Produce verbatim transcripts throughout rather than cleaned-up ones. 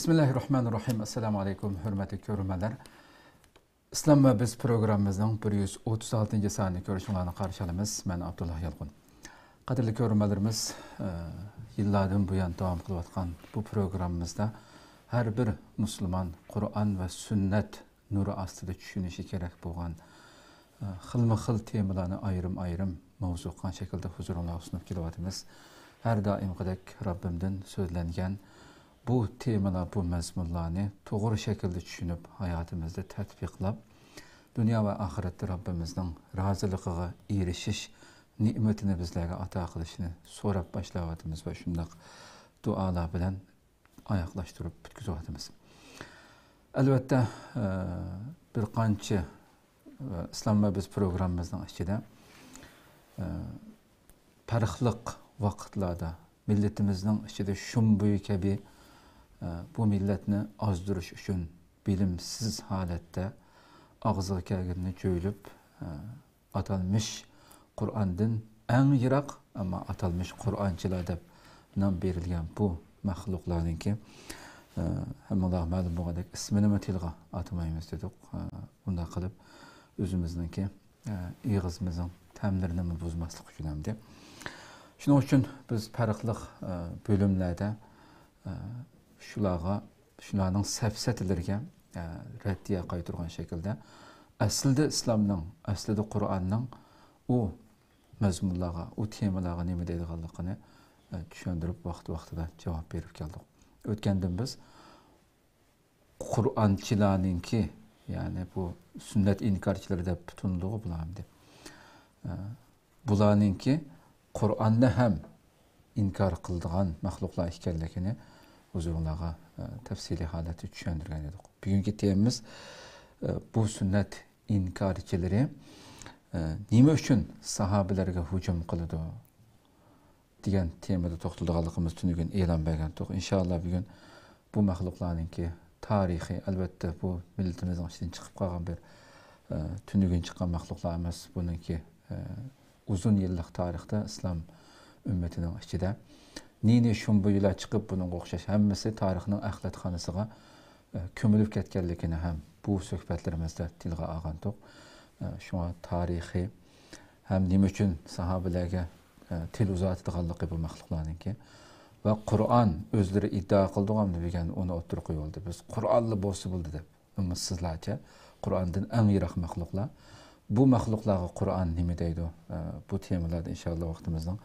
بىسمىللاھىررەھمانىررەھىم. ئەسسالامۇ ئەلەيكۇم، ھۆرمەتلىك كۆرۈرمەنلەر. ئىسلام ۋە بىز پروگراممىمىزنىڭ بىر يۈز ئوتتۇز ئالتىنچى سانىنى كۆرۈشۈڭلارنى قارشى ئالىمىز. مەن ئابدۇللا يالقۇن. قەدىرلىك كۆرۈرمەنلىرىمىز، ئە، يىللاردىن بۇيان داۋام قىلىۋاتقان بۇ پروگراممىمىزدا ھەر بىر مۇسۇلمان قۇرئان ۋە سۈننەت نۇرى ئاستىدا چۈشىنىشى كېرەك بولغان، ئە، خىلمۇ خىل تېمىلارنى ئايرىم-ئايرىم ماۋزۇ قىلغان شەكىلدە ھۇزۇرۇڭلارغا سۇنۇپ كېلىۋاتىمىز. ھەر دائىمقىدەك رەببىمدىن سۆزلەنگەن بۇ تېمىلار، بۇ مەزمۇنلارنى توغرا شەكىلدە چۈشىنىپ، ھاياتىمىزدا تەتبىقلاپ، دۇنيا ۋە ئاخىرەتتە رەببىمىزنىڭ رازىلىقىغا ئېرىشىش نېمىتىنى بىزلەرگە ئاتا قىلىشىنى سوراپ باشلاۋاتىمىز ۋە شۇنداق دۇئالار بىلەن ئاياغلاشتۇرۇپ پۈتكۈزۈۋاتىمىز. ئەلۋەتتە، ئە، بىر قانچە، ئە، ئىسلام ۋە بىز پروگراممىمىزنىڭ ئىچىدە، ئە، پەرقلىق ۋاقىتلاردا مىللىتىمىزنىڭ ئىچىدە شۇمبۇي كەبى، ئە، بۇ مىللەتنى ئازدۇرۇش ئۈچۈن بىلىمسىز ھالەتتە ئاغزىغا كەلگىنىنى جۆيلۈپ، ئە، ئاتالمىش قۇرئاندىن ئەڭ يىراق، ئەمما ئاتالمىش قۇرئانچىلار دەپ نام بېرىلگەن بۇ مەخلۇقلارنىڭكى، ئە، ھەممىڭلارغا مەلۇم بولغاندەك ئىسمىنىمۇ تىلغا ئاتىمايمىز دېدۇق. ئە، بۇنداق قىلىپ ئۆزىمىزنىڭكى، ئە، ئېغىزىمىزنىڭ تەملىرىنىمۇ بۇزماسلىق ئۈچۈن ئەمدى. شۇنىڭ ئۈچۈن بىز پەرقلىق، ئە، بۆلۈملەردە، ئە، شۇلارغا، شۇلارنىڭ سەپسەتىلىرىگە، ئە، رەددىيە قايتۇرغان شەكىلدە، ئەسلىدە ئىسلامنىڭ، ئەسلىدە قۇرئاننىڭ ئۇ مەزمۇنلارغا، ئۇ تېمىلارغا نېمە دەيدىغانلىقىنى، ئە، چۈشەندۈرۈپ، ۋاقتى-ۋاقتىدا جاۋاب بېرىپ كەلدۇق. ئۆتكەندىن بىز قۇرئانچىلارنىڭكى، يەنى بۇ سۈننەت ئىنكارچىلىرى دەپ تونۇلىدىغۇ بۇلار ئەمدى. ئە، بۇلارنىڭكى قۇرئاننى ھەم ئىنكار قىلىدىغان مەخلۇقلار ئىكەنلىكىنى ھۇزۇرۇڭلارغا، ئە، تەپسىلىي ھالەتتە چۈشەندۈرگەن ئىدۇق. بۈگۈنكى تېمىمىز، ئە، بۇ سۈننەت ئىنكارچىلىرى، ئە، نېمە ئۈچۈن ساھابىلەرگە ھۇجۇم قىلىدۇ؟ دېگەن تېمىدا توختىلىدىغانلىقىمىز تۈنۈگۈن ئېلان بەرگەنتۇق. ئىنشائاللا، بۈگۈن بۇ مەخلۇقلارنىڭكى تارىخى، ئەلۋەتتە، بۇ مىللىتىمىزنىڭ ئىچىدىن چىقىپ قالغان بىر، ئە، تۈنۈگۈن چىققان مەخلۇقلار ئەمەس. بۇنىڭكى، ئە، ئۇزۇن يىللىق تارىختا ئىسلام ئۈممىتىنىڭ ئىچىدە نى-نى شۇمبۇيلار چىقىپ، بۇنىڭغا ئوخشاش ھەممىسى تارىخنىڭ ئەخلەتخانىسىغا، ئە، كۆمۈلۈپ كەتكەنلىكىنى ھەم بۇ سۆھبەتلىرىمىزدە تىلغا ئالغانتۇق. ئە، شۇڭا تارىخى ھەم نېمە ئۈچۈن ساھابىلەرگە، ئە، تىل ئۇزارتىدىغانلىقى بۇ مەخلۇقلارنىڭكى. ۋە قۇرئان ئۆزلىرى ئىددىئا قىلىدىغان دېگەن ئۇنى ئوتتۇرىغا قويۇۋالدى. بىز قۇرئانلا بولسا بولدى دەپ. ئۈمىدسىزلارچە، قۇرئاندىن ئەڭ يىراق مەخلۇقلار. بۇ مەخلۇقلارغا قۇرئان نېمە دەيدۇ؟ ئە، بۇ تېمىلاردا ئىنشائاللا ۋاقتىمىزنىڭ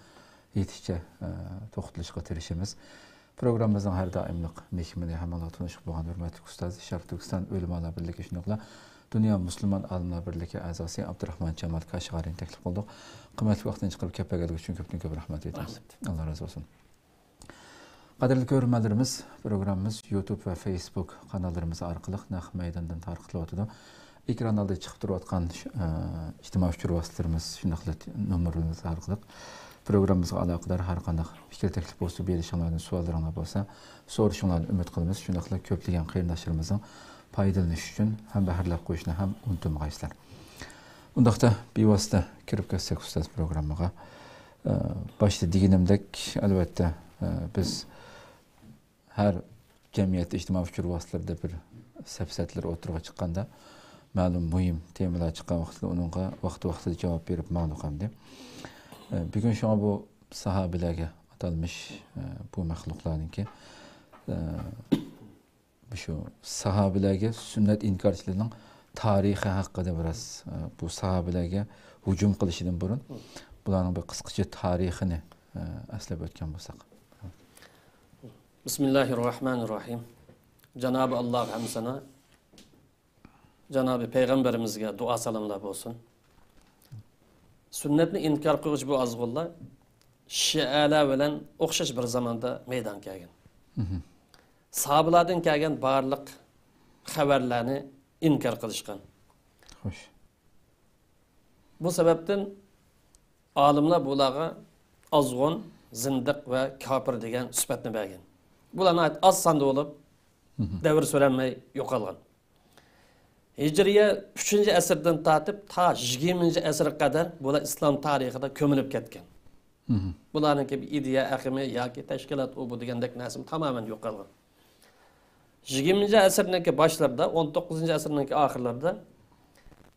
يېتىشىچە، ئە، توختىلىشقا تىرىشىمىز. پروگراممىمىزنىڭ ھەر دائىملىق مېھمىنى، ھەممىڭلار تونۇشلۇق بولغان ھۆرمەتلىك ئۇستاز، شەرقىي تۈركىستان ئۆلىمالار بىرلىكى، شۇنداقلا دۇنيا مۇسۇلمان ئالىملار بىرلىكى ئەزاسى ئابدۇراخمان جامال كاشغەرىنى تەكلىپ قىلدۇق. قىممەتلىك ۋاقتىنى چىقىرىپ كېلىپ بەرگەنلىكى ئۈچۈن كۆپتىن كۆپ رەھمەت ئېيتىمىز. رەھمەت. ئاللا رازى بولسۇن. قەدىرلىك كۆرۈرمەنلىرىمىز، پروگراممىمىز يۇتۇب ۋە فېيسبۇك قاناللىرىمىز ئارقىلىق نەق مەيداندىن تارقىتىلىۋاتىدۇ. ئېكران ئالدىدا چىقىپ تۇرۇۋاتقان، ئە، ئىجتىمائىي ئۇچۇر ۋاسىتىلىرىمىز، شۇنداقلا نومۇرىمىز ئارقىلىق پروگراممىمىزغا ئالاقىدار ھەر قانداق پىكىر تەكلىپ بولسا، بېرىشىڭلارنى، سوئاللىرىڭلار بولسا، سورىشىڭلارنى ئۈمىد قىلىمىز. شۇنداقلا كۆپلىگەن قېرىنداشلىرىمىزنىڭ پايدىلىنىشى ئۈچۈن ھەمبەھىرلەپ قويۇشنى ھەم ئۇنتۇمىغايسىلەر. ئۇنداقتا بىۋاسىتە كىرىپ كەتسەك، ئۇستاز، پروگراممىغا. ئە، باشتا دېگىنىمدەك، ئەلۋەتتە، ئە، بىز ھەر جەمئىيەت ئىجتىمائىي ئۇچۇر ۋاسىتىلىرىدە بىر سەپسەتىلەر ئوتتۇرىغا چىققاندا، مەلۇم مۇھىم تېمىلار چىققان ۋاقتىدا ئۇنىڭغا ۋاقتى ۋاقتىدا جاۋاب بېرىپ ماڭدۇق ئەمدى. ئە، بۈگۈن شۇڭا بۇ ساھابىلەرگە ئاتالمىش، ئە، بۇ مەخلۇقلارنىڭكى، ئە، مۇشۇ ساھابىلەرگە سۈننەت ئىنكارچىلىرىنىڭ تارىخى ھەققىدە بىراز، ئە، بۇ ساھابىلەرگە ھۇجۇم قىلىشىدىن بۇرۇن بۇلارنىڭ بىر قىسقىچە تارىخىنى، ئە، ئەسلەپ ئۆتكەن بولساق. بىسمىللاھىررەھمانىررەھىم. جانابى ئاللاغا ھەمدۇ سانا، جانابى پەيغەمبىرىمىزگە دۇئا سالاملار بولسۇن. سۈننەتنى ئىنكار قىلغۇچى بۇ ئازغۇنلار شىئەلەر بىلەن ئوخشاش بىر زاماندا مەيدانغا كەلگەن. مھم. ساھابىلاردىن كەلگەن بارلىق خەۋەرلەرنى ئىنكار قىلىشقان. خوش. بۇ سەۋەبتىن ئالىملار بۇلارغا ئازغۇن، زىندىق ۋە كاپىر دېگەن سۈپەتنى بەرگەن. بۇلار ناھايىتى ئاز ساندا بولۇپ، مھم، دەۋر سۈرەلمەي يوقالغان. ھىجرىيە ئۈچىنچى ئەسىردىن تارتىپ تا يىگىرمىنچى ئەسىرگە قەدەر بۇلار ئىسلام تارىخىدا كۆمۈلۈپ كەتكەن. مھم. بۇلارنىڭكى بىر ئىدىيە ئېقىمى ياكى تەشكىلات ئۇ بۇ دېگەندەك نەرسىمۇ تامامەن يوقالغان. يىگىرمىنچى ئەسىرنىڭكى باشلىرىدا، ئون توققۇزىنچى ئەسىرنىڭكى ئاخىرلىرىدا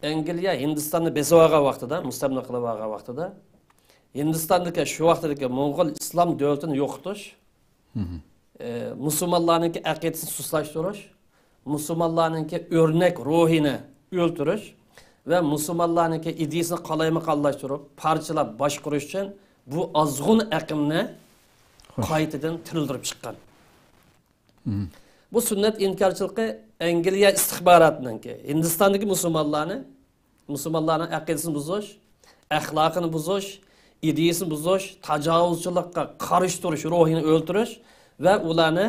ئەنگلىيە ھىندىستاننى بېسىۋالغان ۋاقتىدا، مۇستەملىكە قىلىۋالغان ۋاقتىدا، ھىندىستاندىكى شۇ ۋاقتىدىكى موڭغۇل ئىسلام دۆلىتىنى يوقىتىش، ئى، مۇسۇلمانلارنىڭكى ئەقىدىسىنى سۇسلاشتۇرۇش، مۇسۇلمانلارنىڭكى ئۆرنەك روھىنى ئۆلتۈرۈش ۋە مۇسۇلمانلارنىڭكى ئىدىيىسىنى قالايمىقانلاشتۇرۇپ، پارچىلاپ باشقۇرۇش ئۈچۈن بۇ ئازغۇن ئەقىمنى خوش. قايتىدىن تىرىلدۈرۈپ چىققان. بۇ سۈننەت ئىنكارچىلىقى ئەنگلىيە ئىستىخباراتىنىڭكى، ھىندىستاندىكى مۇسۇلمانلارنى، مۇسۇلمانلارنىڭ ئەقىدىسىنى بۇزۇش، ئەخلاقىنى بۇزۇش، ئىدىيىسىنى بۇزۇش، تاجاۋۇزچىلىققا قارشى تۇرۇش روھىنى ئۆلتۈرۈش ۋە ئۇلارنى،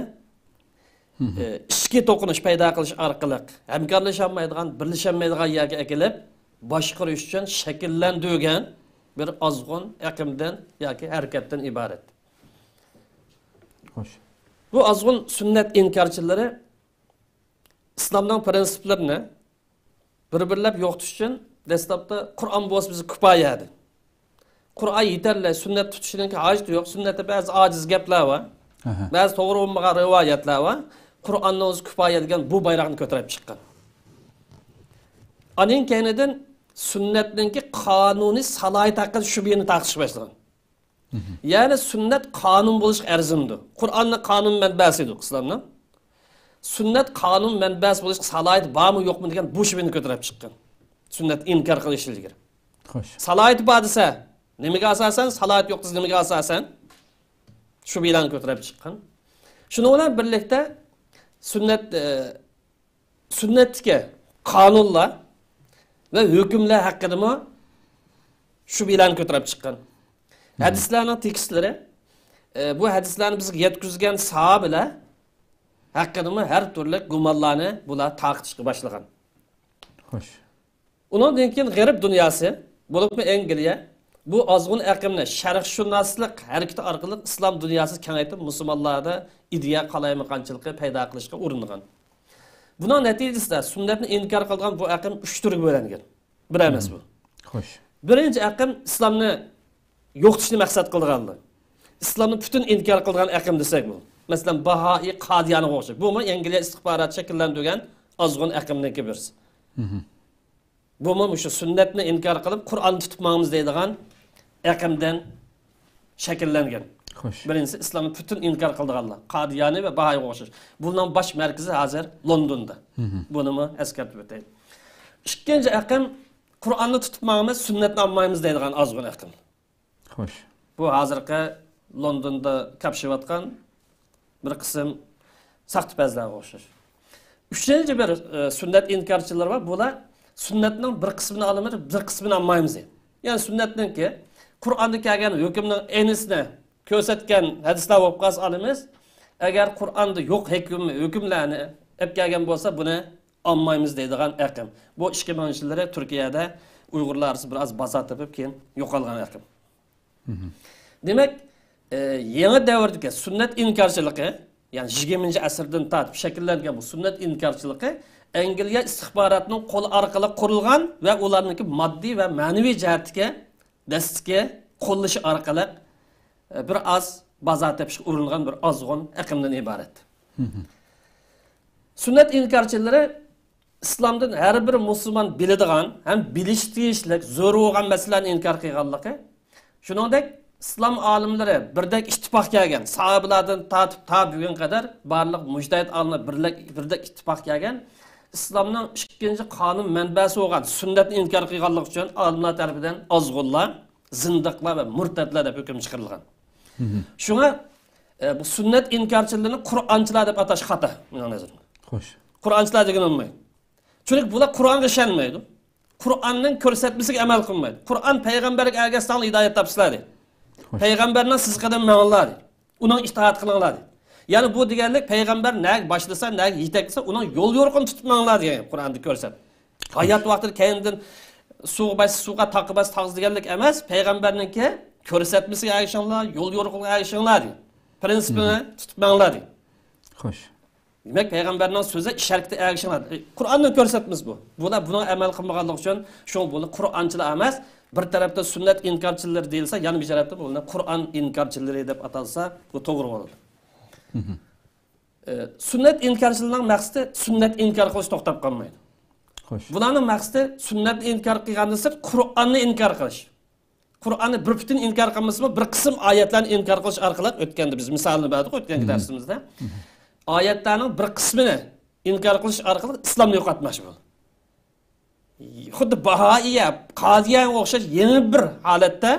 ئى، ئىچكى توقۇنۇش پەيدا قىلىش ئارقىلىق ھەمكارلىشالمايدىغان، بىرلىشەلمەيدىغان يەرگە ئەكېلىپ باشقۇرۇش ئۈچۈن شەكىللەندۈرگەن بىر ئازغۇن ئېقىمدىن ياكى ھەرىكەتتىن ئىبارەت. خوش. بۇ ئازغۇن سۈننەت ئىنكارچىلىرى ئىسلامنىڭ پىرىنسىپلىرىنى بىر-بىرلەپ يوقىتىش ئۈچۈن دەسلەپتە قۇرئان بولسا بىزگە كۇپايە ئىدى. قۇرئان يېتەرلىك، سۈننەت تۇتۇشنىڭكى ھاجىتى يوق. سۈننەتتە بەزى ئاجىز گەپلەر بار. ئەھە. بەزى توغرا بولمىغان رىۋايەتلەر بار. قۇرئاننىڭ ئۆزى كۇپايە دېگەن بۇ بايراقنى كۆتۈرۈپ چىققان. ئانىڭ كەينىدىن سۈننەتنىڭكى قانۇنىي سالاھىيىتى ھەققىدە شۈبھىنى تارقىتىشقا باشلىغان. يەنى سۈننەت قانۇن بولۇشقا ئەرزىمدۇ؟ قۇرئاننىڭ قانۇن مەنبەسى ئىدى ئىسلامنىڭ. سۈننەت قانۇن مەنبەسى بولۇشقا سالاھىيىتى بارمۇ يوقمۇ دېگەن بۇ شۈبھىنى كۆتۈرۈپ چىققان. سۈننەت ئىنكار قىلىش ئىلگىرى. خوش. سالاھىيىتى بار دېسە، نېمىگە ئاساسەن؟ سالاھىيىتى يوق دېسە، نېمىگە ئاساسەن؟ شۈبھىلەرنى كۆتۈرۈپ چىققان. شۇنىڭ بىلەن بىرلىكتە سۈننەت، ئە، سۈننەتتىكى قانۇنلار ۋە ھۆكۈملەر ھەققىدىمۇ شۈبھىلەرنى كۆتۈرۈپ چىققان. ھەدىسلەرنىڭ تېكىستلىرى، ئە، بۇ ھەدىسلەرنى بىزگە يەتكۈزگەن ساھابىلەر ھەققىدىمۇ ھەر تۈرلۈك گۇمانلارنى بۇلار تارقىتىشقا باشلىغان. خوش. ئۇنىڭدىن كېيىن غەرب دۇنياسى، بولۇپمۇ ئەنگلىيە، بۇ ئازغۇن ئەقىمنى شەرقشۇناسلىق ھەرىكىتى ئارقىلىق ئىسلام دۇنياسىغا كېڭەيتىپ، مۇسۇلمانلاردا ئىدىيە قالايمىقانچىلىقى پەيدا قىلىشقا ئۇرۇنغان. بۇنىڭ نەتىجىسىدە سۈننەتنى ئىنكار قىلىدىغان بۇ ئەقىم ئۈچ تۈرگە بۆلۈنگەن. بىر ئەمەس بۇ. خوش. بىرىنچى ئەقىم ئىسلامنى يوقىتىشنى مەقسەت قىلىدىغانلار. ئىسلامنى پۈتۈن ئىنكار قىلىدىغان ئەقىم دېسەك بۇ. مەسىلەن، باھائىي، قادىيانىغا ئوخشاش. بۇمۇ ئەنگلىيە ئىستىخباراتى شەكىللەندۈرگەن ئازغۇن ئەقىمنىڭكى بىرسى. بۇمۇ مۇشۇ سۈننەتنى ئىنكار قىلىپ، قۇرئاننى تۇتۇپ ماڭىمىز دەيدىغان ئەقىمدىن شەكىللەنگەن. خوش. بىرىنچىسى، ئىسلامنى پۈتۈن ئىنكار قىلىدىغانلار. قادىيانى ۋە باھائىيغا ئوخشاش. بۇنىڭ باش مەركىزى ھازىر لوندوندا. بۇنىمۇ ئەسكەرتىپ ئۆتەي. ئىككىنچى ئەقىم، قۇرئاننى تۇتۇپ ماڭىمىز، سۈننەتنى ئالمايمىز دەيدىغان ئازغۇن ئەقىم. خوش. بۇ ھازىرقى لوندوندا كاپشىۋاتقان بىر قىسىم ساختىپەزلەرگە ئوخشاش. ئۈچىنچى بىر، ئە، سۈننەت ئىنكارچىلىرى بار. بۇلار سۈننەتنىڭ بىر قىسمىنى ئالىمىز، بىر قىسمىنى ئالمايمىز دەيدۇ. يەنى سۈننەتنىڭكى قۇرئاندا كەلگەن ھۆكۈمنىڭ ئەينىسىنى كۆرسەتكەن ھەدىسلەر بولۇپ قالسا ئالىمىز. ئەگەر قۇرئاندا يوق ھۆكۈم، ھۆكۈملەرنى ئېلىپ كەلگەن بولسا، بۇنى ئالمايمىز دەيدىغان ئەقىم. بۇ ئىككى مىڭىنچى يىللىرى تۈركىيەدە ئۇيغۇرلار ئارىسىدا بىر ئاز بازار تېپىپ، كېيىن يوقالغان ئەقىم. دېمەك، ئە، يېڭى دەۋردىكى سۈننەت ئىنكارچىلىقى، يەنى يىگىرمىنچى ئەسىردىن تارتىپ شەكىللەنگەن بۇ سۈننەت ئىنكارچىلىقى ئەنگلىيە ئىستىخباراتىنىڭ قولى ئارقىلىق قۇرۇلغان ۋە ئۇلارنىڭكى ماددىي ۋە مەنىۋى جەھەتتىكى دەسلىكى قوللىشى ئارقىلىق، ئە، بىر ئاز بازار تېپىشقا ئۇرۇنغان بىر ئازغۇن ئېقىمدىن ئىبارەت. سۈننەت ئىنكارچىلىرى ئىسلامدىن ھەر بىر مۇسۇلمان بىلىدىغان ھەم بىلىشى تېگىشلىك زۆرۈر بولغان مەسىلىلەرنى ئىنكار قىلغانلىقى، شۇنىڭدەك ئىسلام ئالىملىرى بىردەك ئىتتىپاق كەلگەن، ساھابىلاردىن تارتىپ تا بۈگۈنگە قەدەر بارلىق مۇجتەھىد ئالىملار بىرلەك-، بىردەك ئىتتىپاق كەلگەن، ئىسلامنىڭ ئىككىنچى قانۇن مەنبەسى بولغان سۈننەتنى ئىنكار قىلغانلىقى ئۈچۈن ئالىملار تەرىپىدىن ئازغۇنلار، زىندىقلار ۋە مۇرتەتلەر دەپ ھۆكۈم چىقىرىلغان. شۇڭا، ئە، بۇ سۈننەت ئىنكارچىلىرىنى قۇرئانچىلار دەپ ئاتاش خاتا، مېنىڭ نەزىرىمدە. خوش. قۇرئانچىلار دېگىلى بولمايدۇ. چۈنكى بۇلار قۇرئانغا ئىشەنمەيدۇ. قۇرئاننىڭ كۆرسەتمىسىگە ئەمەل قىلمايدۇ. قۇرئان پەيغەمبەرگە ئەگەشسەڭلار ھىدايەت تاپىسىلەر دەيدۇ. خوش. پەيغەمبەرنىڭ سىزىقىدىن مېڭىڭلار دەيدۇ. ئۇنىڭغا ئىتائەت قىلىڭلار دەيدۇ. يەنى بۇ دېگەنلىك پەيغەمبەر نەگە باشلىسا، نەگە يېتەكلىسە، ئۇنىڭ يول يورۇقىنى تۇتۇپ مېڭىڭلار دېگەن قۇرئاندا كۆرسەت. ھايات ۋاقتىدا كەينىدىن سۇغا باشسا سۇغا، تاغقا باشسا تاغ دېگەنلىك ئەمەس، پەيغەمبەرنىڭكى كۆرسەتمىسىگە ئەگىشىڭلار، يول يورۇقىغا ئەگىشىڭلار دېگەن. پرىنسىپىنى تۇتۇپ مېڭىڭلار دېگەن. خوش. دېمەك، پەيغەمبەرنىڭ سۆزى، ئىش ھەرىكىتى ئەگىشىڭلار. قۇرئاننىڭ كۆرسەتمىسى بۇ. بۇلار بۇنىڭغا ئەمەل قىلمىغانلىقى ئۈچۈن، شۇڭا بۇلار قۇرئانچىلار ئەمەس، بىر تەرەپتە سۈننەت ئىنكارچىلىرى دېيىلسە، يەنە بىر تەرەپتە بۇلارنى قۇرئان ئىنكارچىلىرى دەپ ئاتالسا، بۇ توغرا بولىدۇ. سۈننەت ئىنكارچىلىرىنىڭ مەقسىتى سۈننەت ئىنكار قىلىش توختاپ قالمايدۇ. خوش. بۇلارنىڭ مەقسىتى سۈننەتنى ئىنكار قىلغاندىن سىرت قۇرئاننى ئىنكار قىلىش. قۇرئاننى بىر پۈتۈن ئىنكار قىلمىسىمۇ، بىر قىسىم ئايەتلەرنى ئىنكار قىلىش ئارقىلىق، ئۆتكەندە بىز مىسالىنى بەردۇق ئۆتكەنكى دەرسىمىزدە. ئايەتلەرنىڭ بىر قىسمىنى ئىنكار قىلىش ئارقىلىق ئىسلامنى يوقاتماقچى بولدى. خۇددى باھائىيە، قادىيەگە ئوخشاش يېڭى بىر ھالەتتە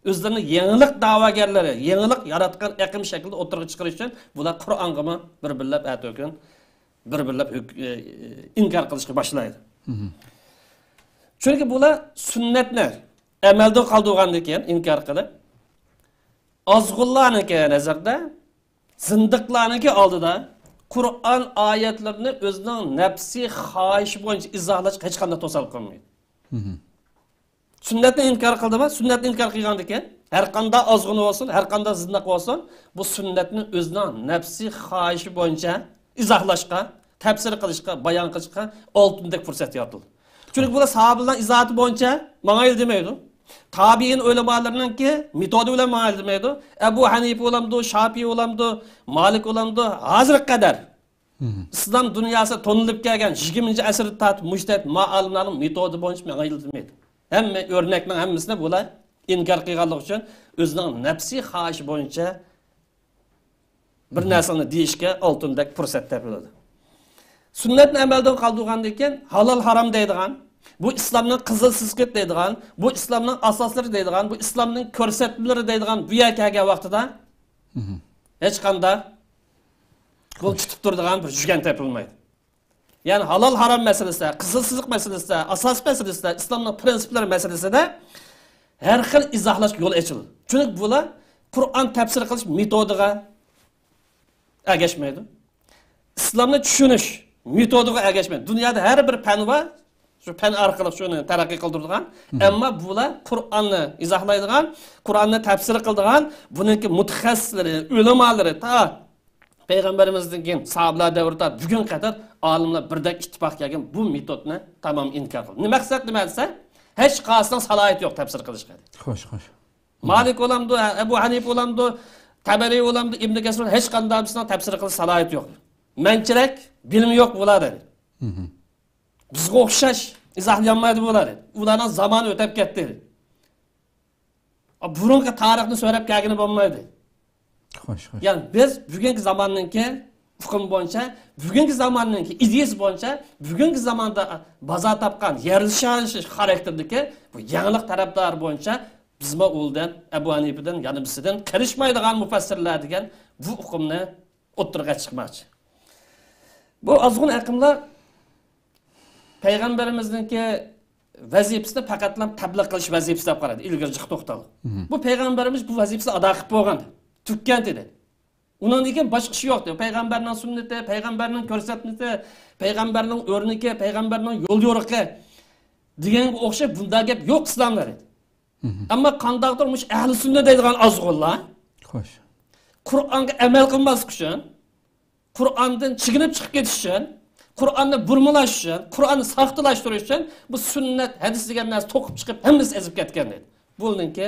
ئۆزلىرىنى يېڭىلىق دەۋاگەرلىرى، يېڭىلىق ياراتقان ئېقىم شەكلىدە ئوتتۇرىغا چىقىرىش ئۈچۈن بۇلار قۇرئانغىمۇ بىر-بىرلەپ ئەتە-كۈن بىر-بىرلەپ ھۆك-، ئى، ئى، ئىنكار قىلىشقا باشلايدۇ. چۈنكى بۇلار سۈننەتنى ئەمەلدىن قالدۇرغاندىن كېيىن ئىنكار قىلىپ، ئازغۇنلارنىڭكى نەزىرىدە، زىندىقلارنىڭكى ئالدىدا قۇرئان ئايەتلىرىنى ئۆزىنىڭ نەپسىي خاھىشى بويىچە ئىزاھلاشقا ھېچقانداق توسالغۇ قىلمايدۇ. سۈننەتنى ئىنكار قىلدىمۇ؟ سۈننەتنى ئىنكار قىلغاندىن كېيىن، ھەر قانداق ئازغۇنى بولسۇن، ھەر قانداق زىندىق بولسۇن، بۇ سۈننەتنى ئۆزىنىڭ نەپسىي خاھىشى بويىچە ئىزاھلاشقا، تەپسىر قىلىشقا، بايان قىلىشقا ئالتۇندەك پۇرسەت يارىتىلدى. چۈنكى بۇلار ساھابىلەرنىڭ ئىزاھاتى بويىچە ماڭايلى دېمەيدۇ. تابىئىن ئۆلىمالىرىنىڭكى مېتودى بىلەن ماڭايلى دېمەيدۇ. ئەبۇ ھەنىپە بولامدۇ، شاپىئى بولامدۇ، مالىك بولامدۇ، ھازىرغا قەدەر ئىسلام دۇنياسى تونۇلۇپ كەلگەن يىگىرمىنچى ئەسىردە تارتىپ مۇجتەھىد ما ئالىملارنىڭ مېتودى بويىچە ماڭايلى دېمەيدۇ. ھەممە ئۆرنەكنىڭ ھەممىسىنى بۇلار ئىنكار قىلغانلىقى ئۈچۈن ئۆزىنىڭ نەپسىي خاھىشى بويىچە بىر نەرسىنى دېيىشكە ئالتۇندەك پۇرسەت تېپىلىدۇ. سۈننەتنى ئەمەلدىن قالدۇرغاندىن كېيىن ھالال ھارام دەيدىغان، بۇ ئىسلامنىڭ قىزىل سىزىقى دەيدىغان، بۇ ئىسلامنىڭ ئاساسلىرى دەيدىغان، بۇ ئىسلامنىڭ كۆرسەتمىلىرى دەيدىغان بۇ يەرگە كەلگەن ۋاقتىدا ھېچقانداق بۇنى تۇتۇپ تۇرىدىغان بىر جۈگەن تېپىلمايدۇ. يەنى ھالال ھارام مەسىلىسىدە، قىزىل سىزىق مەسىلىسىدە، ئاساس مەسىلىسىدە، ئىسلامنىڭ پرىنسىپلىرى مەسىلىسىدە ھەر خىل ئىزاھلاشقا يول ئېچىلىدۇ. چۈنكى بۇلار قۇرئان تەپسىر قىلىش مېتودىغا ئەگەشمەيدۇ. ئىسلامنى چۈشىنىش مېتودىغا ئەگەشمەيدۇ. دۇنيادا ھەر بىر پەن بار، شۇ پەن ئارقىلىق شۇنى تەرەققىي قىلدۇرىدىغان. ئەمما بۇلار قۇرئاننى ئىزاھلايدىغان، قۇرئاننى تەپسىر قىلىدىغان، بۇنىڭكى مۇتەخەسسىسلىرى، ئۆلىمالىرى تا پەيغەمبىرىمىزدىن كېيىن ساھابىلەر دەۋرىدە بۈگۈنگە قەدەر ئالىملار بىردەك ئىتتىپاق كەلگەن بۇ مېتودنى تامام ئىنكار قىلدى. نېمە مەقسەت نېمە دېسە، ھېچ قايسىسىنىڭ سالاھىيىتى يوق تەپسىر قىلىشقا. خوش، خوش. مالىك بولامدۇ، ئەبۇ ھەنىپە بولامدۇ، تەبەرى بولامدۇ، ئىبن كەسىر بولامدۇ، ھېچ قانداقسىنىڭ تەپسىر قىلىش سالاھىيىتى يوق. مەنچىلىك بىلىمى يوق بۇلار دېدى. بىزگە ئوخشاش ئىزاھلىيالمايدۇ بۇلار دېدى. ئۇلارنىڭ زامانى ئۆتەپ كەتتى دېدى. بۇرۇنقى تارىخنى سۆرەپ كەلگىلى بولمايدۇ. خوش، خوش. يەنى بىز بۈگۈنكى زاماننىڭكى ئۇقۇمى بويىچە، بۈگۈنكى زاماننىڭكى ئىدىيىسى بويىچە، بۈگۈنكى زاماندا بازار تاپقان يەرلىشىش خاراكتېرىدىكى بۇ يېڭىلىق تەرەپدارى بويىچە بىزمۇ ئۇلدىن، ئەبۇ ھەنىپىدىن، يەنە بىرسىدىن قېلىشمايدىغان مۇپەسسىرلەر دېگەن بۇ ئۇقۇمنى ئوتتۇرىغا چىقماقچى. بۇ ئازغۇن ئېقىملار پەيغەمبىرىمىزنىڭكى ۋەزىپىسىنى پەقەتلا تەبلىغ قىلىش ۋەزىپىسى دەپ قارايدۇ، ئىلگىرى جىق توختالدى. بۇ پەيغەمبىرىمىز بۇ ۋەزىپىسىنى ئادا قىلىپ بولغان، تۈگىگەن ئىدى. ئۇنىڭدىن كېيىن باشقا ئىش يوق. پەيغەمبەرنىڭ سۈننىتى، پەيغەمبەرنىڭ كۆرسەتمىسى، پەيغەمبەرنىڭ ئۆرنىكى، پەيغەمبەرنىڭ يول يورۇقى دېگەنگە ئوخشاپ بۇنداق گەپ يوق ئىسلامدا دېدى. ئەمما قانداقتۇر مۇشۇ ئەھلى سۈننە دەيدىغان ئازغۇنلار خوش. قۇرئانغا ئەمەل قىلماسلىق ئۈچۈن، قۇرئاندىن چېكىنىپ چىقىپ كېتىش ئۈچۈن، قۇرئاننى بۇرمىلاش ئۈچۈن، قۇرئاننى ساختىلاشتۇرۇش ئۈچۈن بۇ سۈننەت ھەدىس دېگەن نەرسە توقۇپ چىقىپ ھەممىسى ئېزىپ كەتكەن دېدى. بۇنىڭكى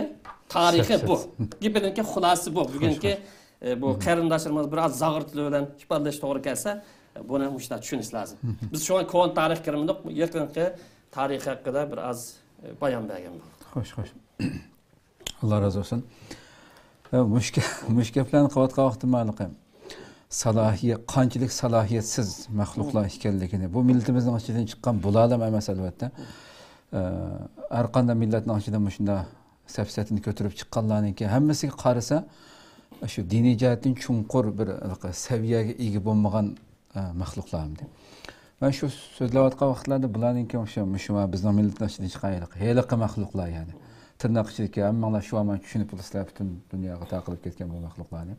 تارىخى بۇ. گېپىنىڭكى خۇلاسىسى بۇ. بۈگۈنكى، ئە، بۇ قېرىنداشلىرىمىز بىر ئاز زاغرا تىلى بىلەن ئىپادىلەش توغرا كەلسە، بۇنى مۇشۇنداق چۈشىنىش لازىم. بىز شۇڭا كونا تارىخقا كىرمىدۇق، يېقىنقى تارىخ ھەققىدە بىر ئاز، ئە، بايان بەرگەن بولدۇق. خوش، خوش. ئاللا رازى بولسۇن. ئە، مۇشۇ گە-، مۇشۇ گەپلەرنى قىلىۋاتقان ۋاقتىم بارلىقى. سالاھىيەت، قانچىلىك سالاھىيەتسىز مەخلۇقلار ئىكەنلىكىنى، بۇ مىللىتىمىزنىڭ ئىچىدىن چىققان بۇلارلا ئەمەس، ئەلۋەتتە. ئە، ھەر قانداق مىللەتنىڭ ئىچىدە مۇشۇنداق سەپسەتىنى كۆتۈرۈپ چىققانلارنىڭكى ھەممىسىگە قارىسا، شۇ دىنىي جەھەتتىن چوڭقۇر بىر سەۋىيەگە ئىگە بولمىغان، ئە، مەخلۇقلار ئەمدى. مەن شۇ سۆزلەۋاتقان ۋاقىتلاردا بۇلارنىڭكى ئوخشا-، مۇشۇ بىزنىڭ مىللەتنىڭ ئىچىدىن چىققان ھېلىقى، ھېلىقى مەخلۇقلار، يەنى تىرناق ئىچىدىكى ھەممىڭلار شۇ ھامان چۈشىنىپ بولىسىلەر، پۈتۈن دۇنياغا تارقىلىپ كەتكەن بۇ مەخلۇقلارنى.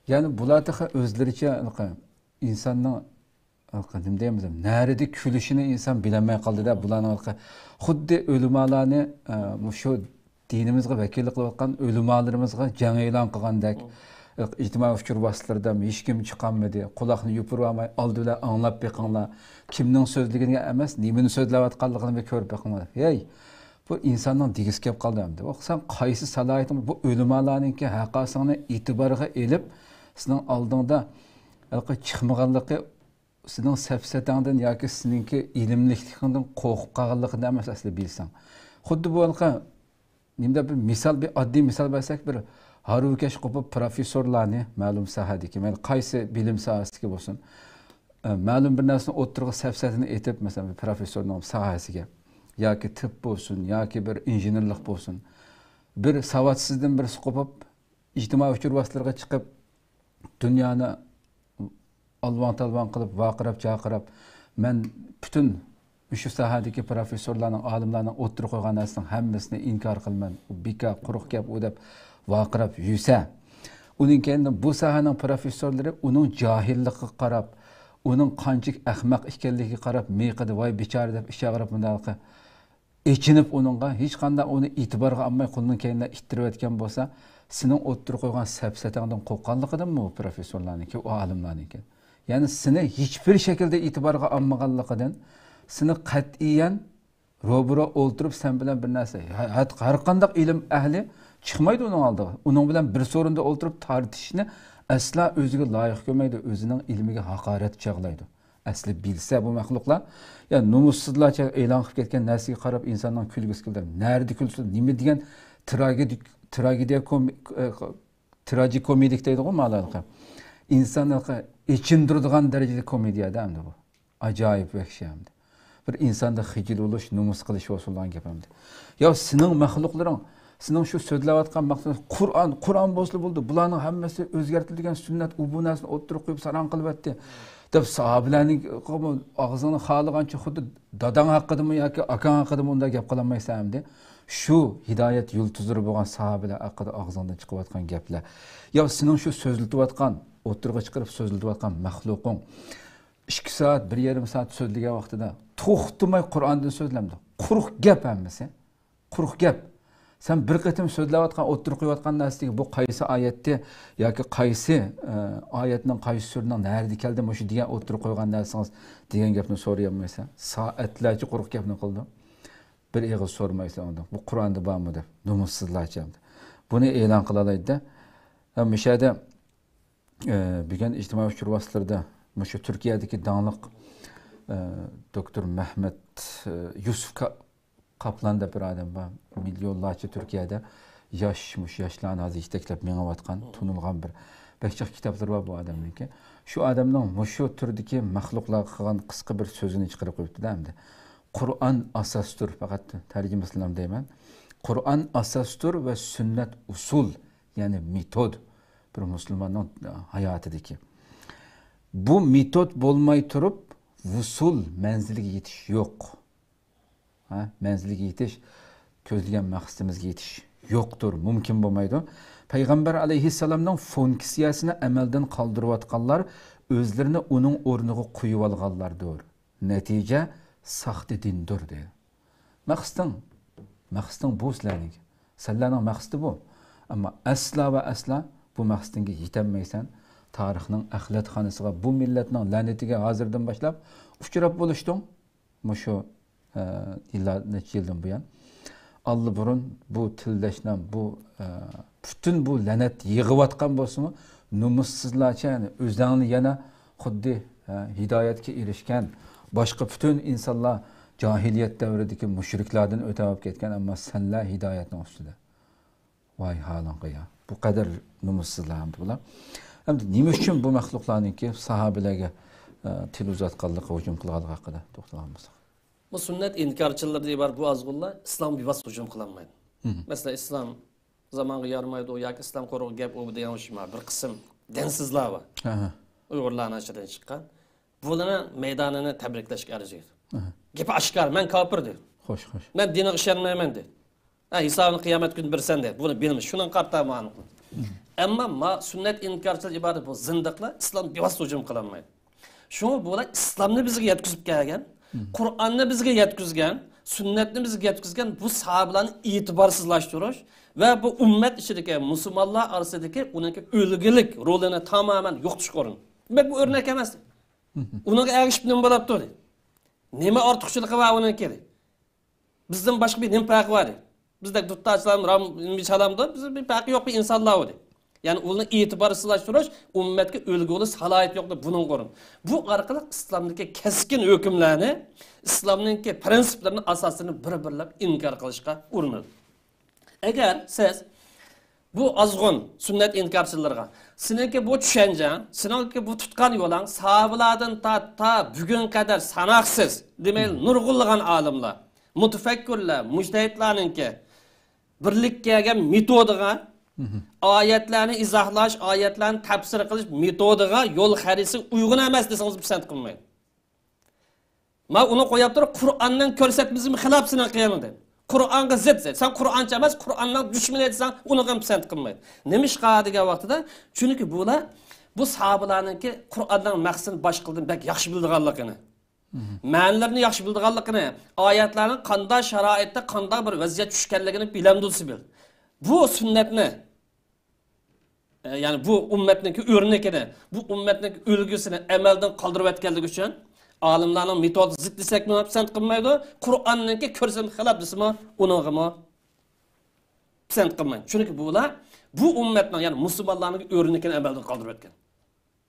يەنى بۇلار تېخى ئۆزلىرىچە ھېلىقى ئىنساننىڭ ھېلىقى نېمە دەيمىز، نەدە كۈلۈشىنى ئىنسان بىلەلمەي قالدى-دە، بۇلارنىڭ ھېلىقى خۇددى ئۆلىمالارنى، ئە، مۇشۇ دىنىمىزغا ۋەكىللىك قىلىۋاتقان ئۆلىمالىرىمىزغا جەڭ ئېلان قىلغاندەك، ئىجتىمائىي ئۇچۇر ۋاسىتىلىرىدا ھېچكىم چىقالمىدى، قۇلاقنى يوپۇرۇۋالماي ئالدى بىلەن ئاڭلاپ بېقىڭلار، كىمنىڭ سۆزلىگىنىگە ئەمەس، نېمىنى سۆزلەۋاتقانلىقىنى بىر كۆرۈپ بېقىڭلار. ھەي، بۇ ئىنساننىڭ دېگۈسى كېلىپ قالدى ئەمدى. ئۇ سەن قايسى سالاھىيىتىڭ، بۇ ئۆلىمالارنىڭكى ھەققاسىڭنى ئېتىبارغا ئېلىپ، سېنىڭ ئالدىڭدا ھېلىقى چىقمىغانلىقى سېنىڭ سەپسەتەڭدىن ياكى سېنىڭكى ئىلىملىكلىكىڭدىن قورقۇپ قالغانلىقىدىن ئەمەس، ئەسلى بىلسەڭ. خۇددى بۇ ھېلىقى نېمىدە بىر مىسال، بىر ئاددىي مىسال بەرسەك، بىر ھارۋىكەش قوپۇپ پروفېسسورلارنى، مەلۇم ساھەدىكى، مەيلى قايسى بىلىم ساھەسىدىكى بولسۇن، ئە، مەلۇم بىر نەرسىنى ئوتتۇرىغا سەپسەتىنى ئېتىپ، مەسىلەن، بىر پروفېسسورنىڭ ساھەسىگە ياكى تىپ بولسۇن، ياكى بىر ئىنژېنېرلىق بولسۇن، بىر ساۋاتسىزدىن بىرسى قوپۇپ، ئىجتىمائىي ئۇچۇر ۋاسىتىلىرىغا چىقىپ، دۇنيانى ئالۋاڭ-تالۋاڭ قىلىپ، ۋارقىراپ-جارقىراپ، مەن پۈتۈن مۇشۇ ساھەدىكى پروفېسسورلارنىڭ، ئالىملارنىڭ ئوتتۇرىغا قويغان نەرسىنىڭ ھەممىسىنى ئىنكار قىلىمەن، بىكار، قۇرۇق گەپ ئۇ دەپ ۋارقىراپ يۈرسە، ئۇنىڭ كەينىدىن بۇ ساھەنىڭ پروفېسسورلىرى ئۇنىڭ جاھىللىقىغا قاراپ، ئۇنىڭ قانچىلىك ئەخمەق ئىكەنلىكىگە قاراپ، مىيىقىدا، ۋاي بىچارە دەپ ئىچىگە قاراپ مۇنداق ئېچىنىپ ئۇنىڭغا، ھېچقانداق ئۇنى ئېتىبارغا ئالماي قولىنىڭ كەينىدىن ئىتتىرىۋەتكەن بولسا، سېنىڭ ئوتتۇرىغا قويغان سەپسەتەڭدىن قورققانلىقىدىنمۇ ئۇ پروفېسسورلارنىڭكى، ئۇ ئالىملارنىڭكى؟ يەنى سېنى ھېچبىر شەكىلدە ئېتىبارغا ئالمىغانلىقىدىن، سېنى قەتئىيەن روبىرو ئولتۇرۇپ سەن بىلەن بىر نەرسە، ھە-، ھەر قانداق ئىلىم ئەھلى چىقمايدۇ ئۇنىڭ ئالدىغا. ئۇنىڭ بىلەن بىر سورۇندا ئولتۇرۇپ تارتىشىشنى ئەسلا ئۆزىگە لايىق كۆرمەيدۇ، ئۆزىنىڭ ئىلمىگە ھاقارەت چاغلايدۇ. ئەسلى بىلسە بۇ مەخلۇقلار، يا نومۇسسىزلارچە ئېلان قىلىپ كەتكەن نەرسىگە قاراپ ئىنساننىڭ كۈلگۈسى كېلىدۇ. نەدە كۈلسۇن، نېمە دېگەن تراگېدىك، تراگېدىيە كومى-، ئە، تراژىكومېدىك دەيدىغۇ مانا ھېلىقى. ئىنسان ھېلىقى ئېچىندۇرىدىغان دەرىجىدە كومېدىيەدە ئەمدى بۇ. ئاجايىپ ۋەھشىي ئەمدى. بىر ئىنساندا خىجىل بولۇش، نومۇس قىلىش بولسۇنلىغان گەپ ئەمدى. يا سېنىڭ مەخلۇقلىرىڭ، سېنىڭ شۇ سۆزلەۋاتقان مەخلۇق، قۇرئان، قۇرئان بولسىلا بولدى، بۇلارنىڭ ھەممىسى ئۆزگەرتىلگەن سۈننەت، ئۇ بۇ نەرسىنى ئوتتۇرىغا قويۇپ ساراڭ قىلىۋەتتى، دەپ ساھابىلەرنى ئاغزىڭنى خالىغانچە خۇددى داداڭ ھەققىدىمۇ ياكى ئاكاڭ ھەققىدىمۇ ئۇنداق گەپ قىلالمايسەن ئەمدى. شۇ ھىدايەت يۇلتۇزلىرى بولغان ساھابىلەر ھەققىدە ئاغزىڭدىن چىقىۋاتقان گەپلەر. يا سېنىڭ شۇ سۆزلىتىۋاتقان، ئوتتۇرىغا چىقىرىپ سۆزلىتىۋاتقان مەخلۇقۇڭ ئىككى سائەت، بىر يېرىم سائەت سۆزلىگەن ۋاقتىدا توختىماي قۇرئاندىن سۆزلەمدى. قۇرۇق گەپ ھەممىسى. قۇرۇق گەپ. سەن بىر قېتىم سۆزلەۋاتقان، ئوتتۇرىغا قويۇۋاتقان نەرسىگە بۇ قايسى ئايەتتى ياكى قايسى، ئە، ئايەتنىڭ قايسى سۈرىنىڭ نەدە كەلدى مۇشۇ دېگەن ئوتتۇرىغا قويغان نەرسىڭىز دېگەن گەپنى سورىيالمايسەن. سائەتلەرچە قۇرۇق گەپنى قىلىدۇ. بىر ئېغىز سورىمايسەن ئۇندىن. بۇ قۇرئاندا بارمۇ دەپ. نومۇسسىزلارچە. بۇنى ئېلان قىلالايدۇ-دە. ھە، مۇشۇ يەردە ئە، بۈگۈن ئىجتىمائىي ئۇچۇر ۋاسىتىلىرىدا مۇشۇ تۈركىيەدىكى داڭلىق، ئە، دوكتور مەھمەت، ئە، يۈسۈف كا-، قاپلان دەپ بىر ئادەم بار. مىليونلارچە تۈركىيەدە ياش، مۇشۇ ياشلارنى ھازىر يېتەكلەپ مېڭىۋاتقان، تونۇلغان بىر بەك جىق كىتابلىرى بار بۇ ئادەمنىڭكى. شۇ ئادەمنىڭ مۇشۇ تۈردىكى مەخلۇقلارغا قىلغان قىسقا بىر سۆزىنى چىقىرىپ قويۇپتۇ-دە ئەمدى. قۇرئان ئاساستۇر، پەقەت تەرجىمىسىنى دەيمەن. قۇرئان ئاساستۇر ۋە سۈننەت ئۇسۇل، يەنى مېتود، بىر مۇسۇلماننىڭ ھاياتىدىكى. بۇ مېتود بولماي تۇرۇپ، ۋۇسۇل، مەنزىلگە يېتىش يوق. ھە، مەنزىلگە يېتىش، كۆزلىگەن مەقسىتىمىزگە يېتىش يوقتۇر، مۇمكىن بولمايدۇ. پەيغەمبەر ئەلەيھىسسالامنىڭ فۇنكسىيەسىنى ئەمەلدىن قالدۇرۇۋاتقانلار ئۆزلىرىنى ئۇنىڭ ئورنىغا قويۇۋالغانلاردۇر. نەتىجە ساختا دىندۇر، دەيدۇ. مەقسىتىڭ، مەقسىتىڭ بۇ سىلەرنىڭكى. سەنلەرنىڭ مەقسىتى بۇ. ئەمما ئەسلا ۋە ئەسلا بۇ مەقسىتىڭگە يېتەلمەيسەن. تارىخنىڭ ئەخلەتخانىسىغا، بۇ مىللەتنىڭ لەنىتىگە ھازىردىن باشلاپ ئۇچراپ بولۇشتۇڭ. مۇشۇ، ئە، يىللار، نەچچە يىلدىن بۇيان. ئاللىبۇرۇن بۇ تىلدەشنام، بۇ، ئە، پۈتۈن بۇ لەنەت يېغىۋاتقان بولسىمۇ، نومۇسسىزلارچە، يەنى ئۆزەڭنى يەنە خۇددى، ئە، ھىدايەتكە ئېرىشكەن، باشقا پۈتۈن ئىنسانلار جاھىلىيەت دەۋرىدىكى مۇشرىكلاردىن ئۆتەپ كەتكەن، ئەمما سەنلەر ھىدايەتنىڭ ئۈستىدە. ۋاي ھالىڭغا يا. بۇ قەدەر نومۇسسىزلار ئەمدى بۇلار. ئەمدى نېمە ئۈچۈن بۇ مەخلۇقلارنىڭكى ساھابىلەرگە، ئە، تىل ئۇزاتقانلىقى، ھۇجۇم قىلغانلىقى ھەققىدە توختالغان بولساق. بۇ سۈننەت ئىنكارچىلىرىدىن ئىبارەت بۇ ئازغۇنلار ئىسلامغا بىۋاسىتە ھۇجۇم قىلالمايدۇ. مم. مەسىلەن، ئىسلام زامانغا يارىمايدۇ ياكى ئىسلام قۇرۇق گەپ ئۇ دېگەن ئوخشىما بىر قىسىم دىنسىزلار بار. ئاھا. ئۇيغۇرلارنىڭ ئىچىدىن چىققان. بۇلارنى مەيدانىنى تەبرىكلەشكە ئەرزىيدۇ. ئاھا. گېپى ئاشكارا، مەن كاپىر دەيدۇ. خوش، خوش. مەن دىنىغا ئىشەنمەيمەن دەيدۇ. ھە، ھېسابىنى قىيامەت كۈنى بېرىسەن دەيدۇ. بۇنى بىلىمىز. شۇنىڭغا قارىتا مۇئامىلە قىلىدۇ. ئەمما ما سۈننەت ئىنكارچىلار ئىبارەت بۇ زىندىقلار ئىسلام بىۋاسىتە ھۇجۇم قىلالمايدۇ. شۇڭا بۇلار ئىسلامنى بىزگە يەتكۈزۈپ كەلگەن، قۇرئاننى بىزگە يەتكۈزگەن، سۈننەتنى بىزگە يەتكۈزگەن بۇ ساھابىلارنى ئېتىبارسىزلاشتۇرۇش ۋە بۇ ئۈممەت ئىچىدىكى مۇسۇلمانلار ئارىسىدىكى ئۇنىڭكى ئۈلگىلىك رولىنى تامامەن يوقىتىشقا ئۇرۇنىدۇ. دېمەك، بۇ ئۆرنەك ئەمەس. ئۇنىڭغا ئەگىشىپ نېمە بولۇپتۇ؟ نېمە ئارتۇقچىلىقى بار ئۇنىڭكى؟ بىزدىن باشقا بىر نېمە پەرقى بار؟ بىزدەك دۇتتاچلام، رام، نېمە چالامدۇ؟ بىز بىر پەرقى يوق بىر ئىنسانلار ئۇدى. يەنى ئۇلارنى ئېتىبارسىزلاشتۇرۇش، ئۈممەتكە ئۈلگە بولۇش سالاھىيىتى يوق دەپ بۇنىڭغا ئۇرۇن. بۇ ئارقىلىق ئىسلامدىكى كەسكىن ھۆكۈملەرنى، ئىسلامنىڭكى پرىنسىپلىرىنى، ئاساسلىرىنى بىر-بىرلەپ ئىنكار قىلىشقا ئۇرۇنىدۇ. ئەگەر سىز بۇ ئازغۇن سۈننەت ئىنكارچىلىرىغا، سېنىڭكى بۇ چۈشەنچەڭ، سېنىڭكى بۇ تۇتقان يولۇڭ ساھابىلاردىن تارتىپ تا بۈگۈنگە قەدەر ساناقسىز، دېمەيلى، نۇرغۇنلىغان ئالىملار، مۇتەپەككۇرلار، مۇجتەھىدلارنىڭكى بىرلىككە كەلگەن مېتودىغا، ئايەتلەرنى ئىزاھلاش، ئايەتلەرنى تەپسىر قىلىش مېتودىغا، يول خەرىتىسىگە ئۇيغۇن ئەمەس دېسىڭىز پىسەنت قىلمايدۇ. ما ئۇنى قويۇپ تۇرۇپ، قۇرئاننىڭ كۆرسەتمىسىگە خىلاپ سېنىڭ قىلغىنىڭ. قۇرئانغا زىت، زىت. سەن قۇرئانچى ئەمەس، قۇرئاننىڭ دۈشمىنى دېسەڭ، ئۇنىڭغا پىسەنت قىلمايدۇ. نېمىشقا دېگەن ۋاقتىدا، چۈنكى بۇلار بۇ ساھابىلارنىڭكى قۇرئاننىڭ مەقسىتىنى باشقىلىدىن بەك ياخشى بىلىدىغانلىقىنى، مەنىلىرىنى ياخشى بىلىدىغانلىقىنى، ئايەتلەرنىڭ قانداق شارائىتتا، قانداق بىر ۋەزىيەت چۈشكەنلىكىنى بىلەمدۇ سىبىل. بۇ سۈننەتنى، ئە، يەنى بۇ ئۈممەتنىڭكى ئۆرنىكىنى، بۇ ئۈممەتنىڭكى ئۈلگىسىنى ئەمەلدىن قالدۇرۇۋەتكەنلىكى ئۈچۈن ئالىملارنىڭ مېتودىغا زىت دېسەكمۇ پىسەنت قىلمايدۇ، قۇرئاننىڭكى كۆرسەتمىسىگە خىلاپ دېسىمۇ، ئۇنىڭغىمۇ پىسەنت قىلمايدۇ. چۈنكى بۇلار بۇ ئۈممەتنىڭ، يەنى مۇسۇلمانلارنىڭ ئۆرنىكىنى ئەمەلدىن قالدۇرۇۋەتكەن.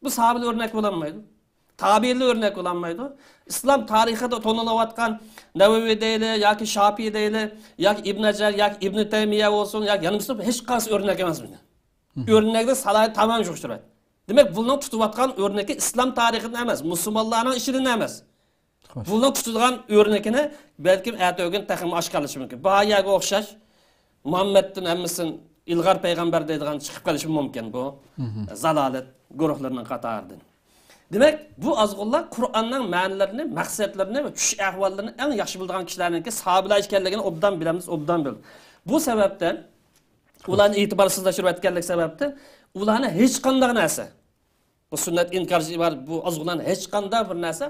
بۇ ساھابىلەر ئۆرنەك بولالمايدۇ. تابىئىنلار ئۆرنەك بولالمايدۇ. ئىسلام تارىخىدا تونۇلۇۋاتقان نەۋەۋى دەيلى، ياكى شاپىي دەيلى، ياكى ئىبن ھەجەر، ياكى ئىبن تەيمىيە بولسۇن، ياكى يەنە بىرسى، ھېچقايسى ئۆرنەك ئەمەس بۇنى. ئۆرنەكلىك سالاھىيىتى تامامەن يوق ئۇچرايدۇ. دېمەك، بۇنىڭ تۇتۇۋاتقان ئۆرنىكى ئىسلام تارىخىدىن ئەمەس، مۇسۇلمانلارنىڭ ئىچىدىن ئەمەس. خوش. بۇنىڭ تۇتىدىغان ئۆرنىكىنى بەلكىم ئەتە ئۆگۈن تېخىمۇ ئاشكارىلىشى مۇمكىن. باياغىغا ئوخشاش مۇھەممەدتىن ھەممىسىنى ئىلغار پەيغەمبەر دەيدىغان چىقىپ قېلىشى مۇمكىن بۇ زالالەت گۇرۇھلىرىنىڭ قاتارىدىن. دېمەك، بۇ ئازغۇنلار قۇرئاننىڭ مەنىلىرىنى، مەقسەتلىرىنى ۋە چۈشۈش ئەھۋاللىرىنى ئەڭ ياخشى بىلىدىغان كىشىلەرنىڭكى ساھابىلەر ئىكەنلىكىنى ئوبدان بىلىمىز، ئوبدان بىلدى. بۇ سەۋەبتىن ئۇلارنى ئېتىبارسىزلاشتۇرۇۋەتكەنلىك سەۋەبتىن ئۇلارنى ھېچقانداق نەرسە، بۇ سۈننەت ئىنكارچى ئىبارەت بۇ ئازغۇنلارنى ھېچقانداق بىر نەرسە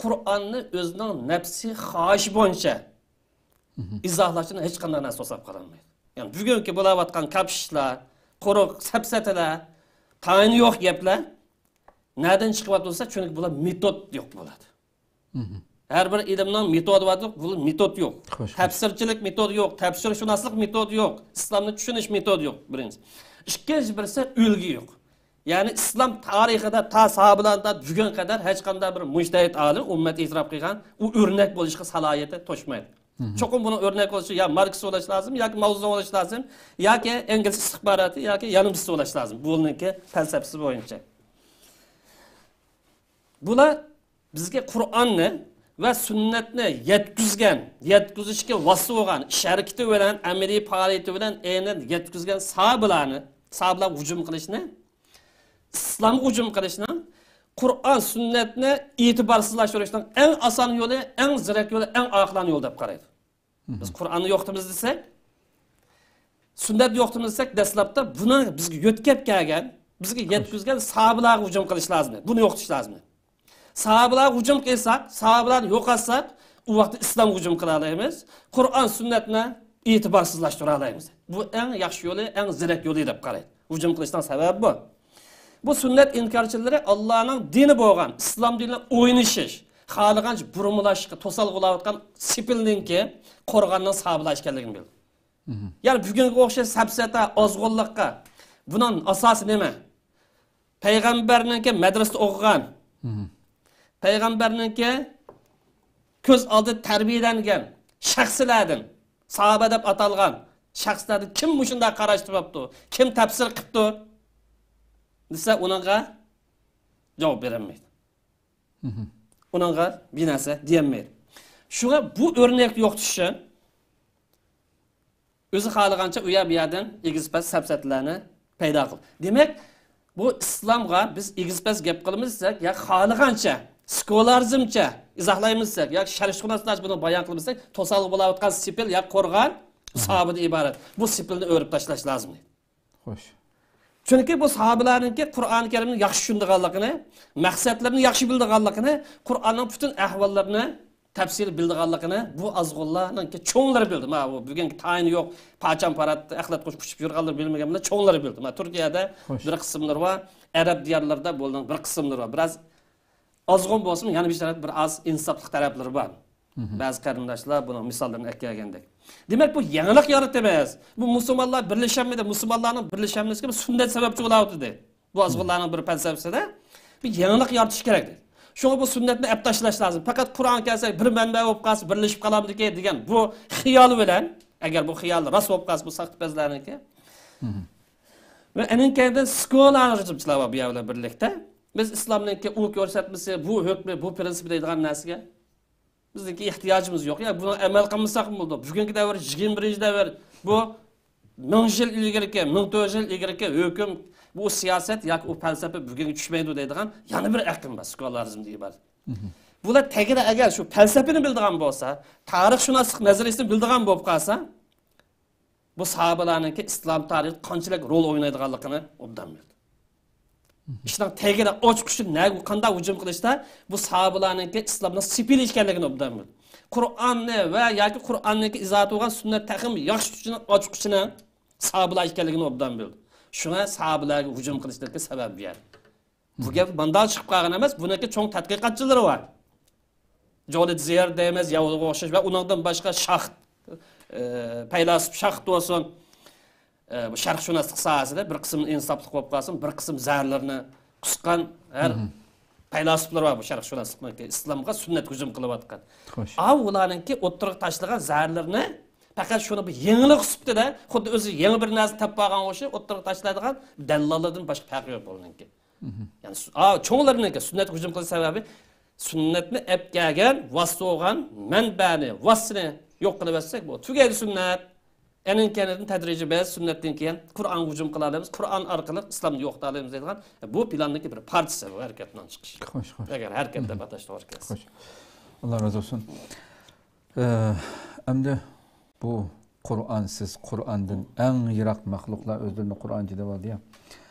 قۇرئاننى ئۆزىنىڭ نەپسى خاھىشى بويىچە ئىزاھلاشتىن ھېچقانداق نەرسە توساپ قالالمايدۇ. يەنى بۈگۈنكى بولۇۋاتقان كاپشىشلار، قۇرۇق سەپسەتىلەر، تايىنى يوق گەپلەر نەدىن چىقىۋاتىدۇ دېسە، چۈنكى بۇلار مېتود يوق بۇلاردا. ھەر بىر ئىلىمنىڭ مېتودى بار، بۇ مېتود يوق. خوش، خوش. تەپسىرچىلىك مېتودى يوق، تەپسىرشۇناسلىق مېتودى يوق، ئىسلامنى چۈشىنىش مېتودى يوق، بىرىنچى. ئىككىنچى بىرسى، ئۈلگە يوق. يەنى ئىسلام تارىخىدا تا ساھابىلاردىن بۈگۈنگە قەدەر ھېچقانداق بىر مۇجتەھىد ئالىم، ئۈممەت ئېتىراپ قىلغان، ئۇ ئۆرنەك بولۇشقا سالاھىيىتى توشمايدۇ. چوقۇم بۇنىڭ ئۆرنەك بولۇشى يا ماركس بولۇش لازىم، ياكى ماۋزېدۇڭ بولۇش لازىم، ياكى ئىنگلىز ئىستىخباراتى، ياكى يەنە بىرسى بولۇش لازىم. بۇنىڭكى پەلسەپىسى بويىچە. بۇلار بىزگە قۇرئاننى ۋە سۈننەتنى يەتكۈزگەن، يەتكۈزۈشكە ۋاسىتە بولغان ئىش ھەرىكىتى بىلەن، ئەمەلىي پائالىيىتى بىلەن ئەينەن يەتكۈزگەن ساھابىلارنى، ساھابىلارغا ھۇجۇم قىلىشنى، ئىسلامغا ھۇجۇم قىلىشنىڭ، قۇرئان سۈننەتنى ئېتىبارسىزلاشتۇرۇشنىڭ ئەڭ ئاسان يولى، ئەڭ زېرەك يولى، ئەڭ ئاقىلانە يولى دەپ قارايدۇ. بىز قۇرئاننى يوقىتىمىز دېسەك، سۈننەتنى يوقىتىمىز دېسەك، دەسلەپتە بۇنى بىزگە يۆتكەپ كەلگەن، بىزگە يەتكۈزگەن ساھابىلارغا ھۇجۇم قىلىش لازىم. بۇنى يوقىتىش لازىم. ساھابىلارغا ھۇجۇم قىلساق، ساھابىلارنى يوقاتساق، ئۇ ۋاقىتتا ئىسلامغا ھۇجۇم قىلالايمىز. قۇرئان سۈننەتنى ئېتىبارسىزلاشتۇرالايمىز. بۇ ئەڭ ياخشى يولى، ئەڭ زېرەك يولى دەپ قارايدۇ. ھۇجۇم قىلىشنىڭ سەۋەبى بۇ. بۇ سۈننەت ئىنكارچىلىرى ئاللانىڭ دىنى بولغان ئىسلام دىنى بىلەن ئوينىشىش، خالىغانچە بۇرمىلاشقا توسالغۇ بولاۋاتقان سېپىلنىڭكى قورغاننىڭ ساھابىلار ئىكەنلىكىنى بىلدى. يەنى بۈگۈنگە ئوخشاش سەپسەتە، ئازغۇنلۇققا بۇنىڭ ئاساسى نېمە؟ پەيغەمبەرنىڭكى مەدرىسىدە ئوقۇغان، پەيغەمبەرنىڭكى كۆز ئالدىدا تەربىيەلەنگەن شەخسلەردىن، ساھابە دەپ ئاتالغان شەخسلەردىن كىم مۇشۇنداق قاراشتا بوپتۇ؟ كىم تەپسىر قىپتۇ؟ دېسە، ئۇنىڭغا جاۋاب بېرەلمەيدۇ. ئۇنىڭغا بىر نەرسە دېيەلمەيدۇ. شۇڭا بۇ ئۆرنەكنى يوقىتىش ئۈچۈن ئۆزى خالىغانچە ئۇ يەر بۇ يەردىن ئېگىز پەس سەپسەتىلەرنى پەيدا قىلدى. دېمەك، بۇ ئىسلامغا بىز ئېگىز پەس گەپ قىلىمىز دېسەك، يا خالىغانچە سېكۇلارىزمچە ئىزاھلايمىز دېسەك، ياكى شەرقشۇناسلارچە بۇنى بايان قىلىمىز دېسەك، توسالغۇ بولاۋاتقان سېپىل يا قورغان ساھابىدىن ئىبارەت. بۇ سېپىلنى ئۆرۈپ تاشلاش لازىم. خوش. چۈنكى بۇ ساھابىلەرنىڭكى قۇرئانى كەرىمنى ياخشى چۈشىنىدىغانلىقىنى، مەقسەتلىرىنى ياخشى بىلىدىغانلىقىنى، قۇرئاننىڭ پۈتۈن ئەھۋاللىرىنى تەپسىلىي بىلىدىغانلىقىنى بۇ ئازغۇنلارنىڭكى چوڭلىرى بىلدى. مانا بۇ بۈگۈنكى تايىنى يوق، پاچان پارات، ئەخلەت قوشۇپ ئۇچۇپ يۈرگەنلەر بىلمىگەن بىلەن چوڭلىرى بىلدى. مانا تۈركىيەدە خوش. بىر قىسىملىرى بار، ئەرەب دىيارلىرىدا بۇنىڭ بىر قىسىملىرى بار. بىراز ئازغۇن بولسىمۇ، يەنە بىر تەرەپ بىر ئاز ئىنساپلىق تەرەپلىرى بار. بەزى قېرىنداشلار بۇنىڭ مىساللىرىنى ئەكەلگەندەك. دېمەك، بۇ يېڭىلىق يارىتىمىز. بۇ مۇسۇلمانلار بىرلىشەلمىدى. مۇسۇلمانلارنىڭ بىرلەشەلمىسىگە بۇ سۈننەت سەۋەبچى بولاۋاتىدى. بۇ ئازغۇنلارنىڭ بىر پەلسەپىسىدە بىر يېڭىلىق يارىتىش كېرەك دېدى. شۇڭا بۇ سۈننەتنى ئەپ تاشلاش لازىم. پەقەت قۇرئان كەلسە، بىر مەنبە بولۇپ قالسا، بىرلىشىپ قالامدىكى دېگەن بۇ خىيال بىلەن، ئەگەر بۇ خىيال راست بولۇپ قالسا، بۇ ساختىپەزلەرنىڭكى. ۋە ئەنىڭ كەينىدىن سېكۇلارىزمچىلار بار بۇ يەر بىلەن بىرلىكتە. بىز ئىسلامنىڭكى ئۇ كۆرسەتمىسى، بۇ ھۆكمى، بۇ پرىنسىپى دەيدىغان نەرسىگە بىزنىڭكى ئېھتىياجىمىز يوق. يا بۇنى ئەمەل قىلمىساقمۇ بولىدۇ. بۈگۈنكى دەۋر، يىگىرمە بىرىنچى دەۋر، بۇ مىڭ يىل ئىلگىرىكى، مىڭ تۆت يۈز يىل ئىلگىرىكى ھۆكۈم، بۇ سىياسەت ياكى ئۇ پەلسەپە بۈگۈنگە چۈشمەيدۇ دەيدىغان يەنە بىر ئېقىم بار، سېكۇلارىزم دېگەن بار. بۇلار تېگىدە ئەگەر شۇ پەلسەپىنى بىلىدىغان بولسا، تارىخشۇناسلىق نەزەرىيىسىنى بىلىدىغان بولۇپ قالسا، بۇ ساھابىلەرنىڭكى ئىسلام تارىخىدا قانچىلىك رول ئوينايدىغانلىقىنى ئوبدان بىلىدۇ. ئىشنىڭ تېگىدە ئاچقۇچى نەگە، قانداق ھۇجۇم قىلىشتا بۇ ساھابىلەرنىڭكى ئىسلامنىڭ سېپىلى ئىكەنلىكىنى ئوبدان بىلىدۇ. قۇرئاننى ۋە ياكى قۇرئاننىڭكى ئىزاھاتى بولغان سۈننەت تېخىمۇ ياخشى تۈشىنىدىغان ئاچقۇچىنىڭ ساھابىلەر ئىكەنلىكىنى ئوبدان بىلىدۇ. شۇڭا ساھابىلەرگە ھۇجۇم قىلىشتىكى سەۋەب بۇ يەردە. بۇ گەپ مانداق چىقىپ قالغان ئەمەس، بۇنىڭكى چوڭ تەتقىقاتچىلىرى بار. جولىت زىيەر دەيمىز، ياۋۇزغا ئوخشاش ۋە ئۇنىڭدىن باشقا شاخت، ئە، پەيلاسوپ شاخت بولسۇن، ئە، بۇ شەرقشۇناسلىق ساھەسىدە بىر قىسىم ئىنساپلىق بولۇپ قالسۇن، بىر قىسىم زەھەرلىرىنى قۇسقان ھەر پەيلاسوپلار بار بۇ شەرقشۇناسلىقنىڭكى، ئىسلامغا سۈننەت ھۇجۇم قىلىۋاتقان. خوش. ئاۋۇ ئۇلارنىڭكى ئوتتۇرىغا تاشلىغان زەھەرلىرىنى پەقەت شۇنى بىر يېڭىلىق سۈپىتىدە، خۇددى ئۆزى يېڭى بىر نەرسە تاپىپ قالغان ئوخشاش ئوتتۇرىغا تاشلايدىغان دەللاللاردىن باشقا پەرقى يوق بۇنىڭكى. يەنى سۇ-، ئا، چوڭلىرىنىڭكى سۈننەتكە ھۇجۇم قىلىش سەۋەبى، سۈننەتنى ئەپ كەلگەن، ۋاسىتە بولغان مەنبەنى، ۋاسىتىنى يوق قىلىۋەتسەك، بۇ تۈگەيدۇ سۈننەت. ئەنىڭ كەينىدىن تەدرىجىي بىز سۈننەتتىن كېيىن قۇرئانغا ھۇجۇم قىلالايمىز، قۇرئان ئارقىلىق ئىسلامنى يوقىتالايمىز دەيدىغان، بۇ پىلاننىڭكى بىر پارچىسى بۇ ھەرىكەتنىڭ چىقىشى. خوش، خوش. ئەگەر ھەرىكەت دەپ ئاتاش توغرا كەلسە. خوش. ئاللا رازى بولسۇن. ئە، ئەمدى بۇ قۇرئانسىز، قۇرئاندىن ئەڭ يىراق مەخلۇقلار ئۆزلىرىنى قۇرئانچى دەۋالدى يا.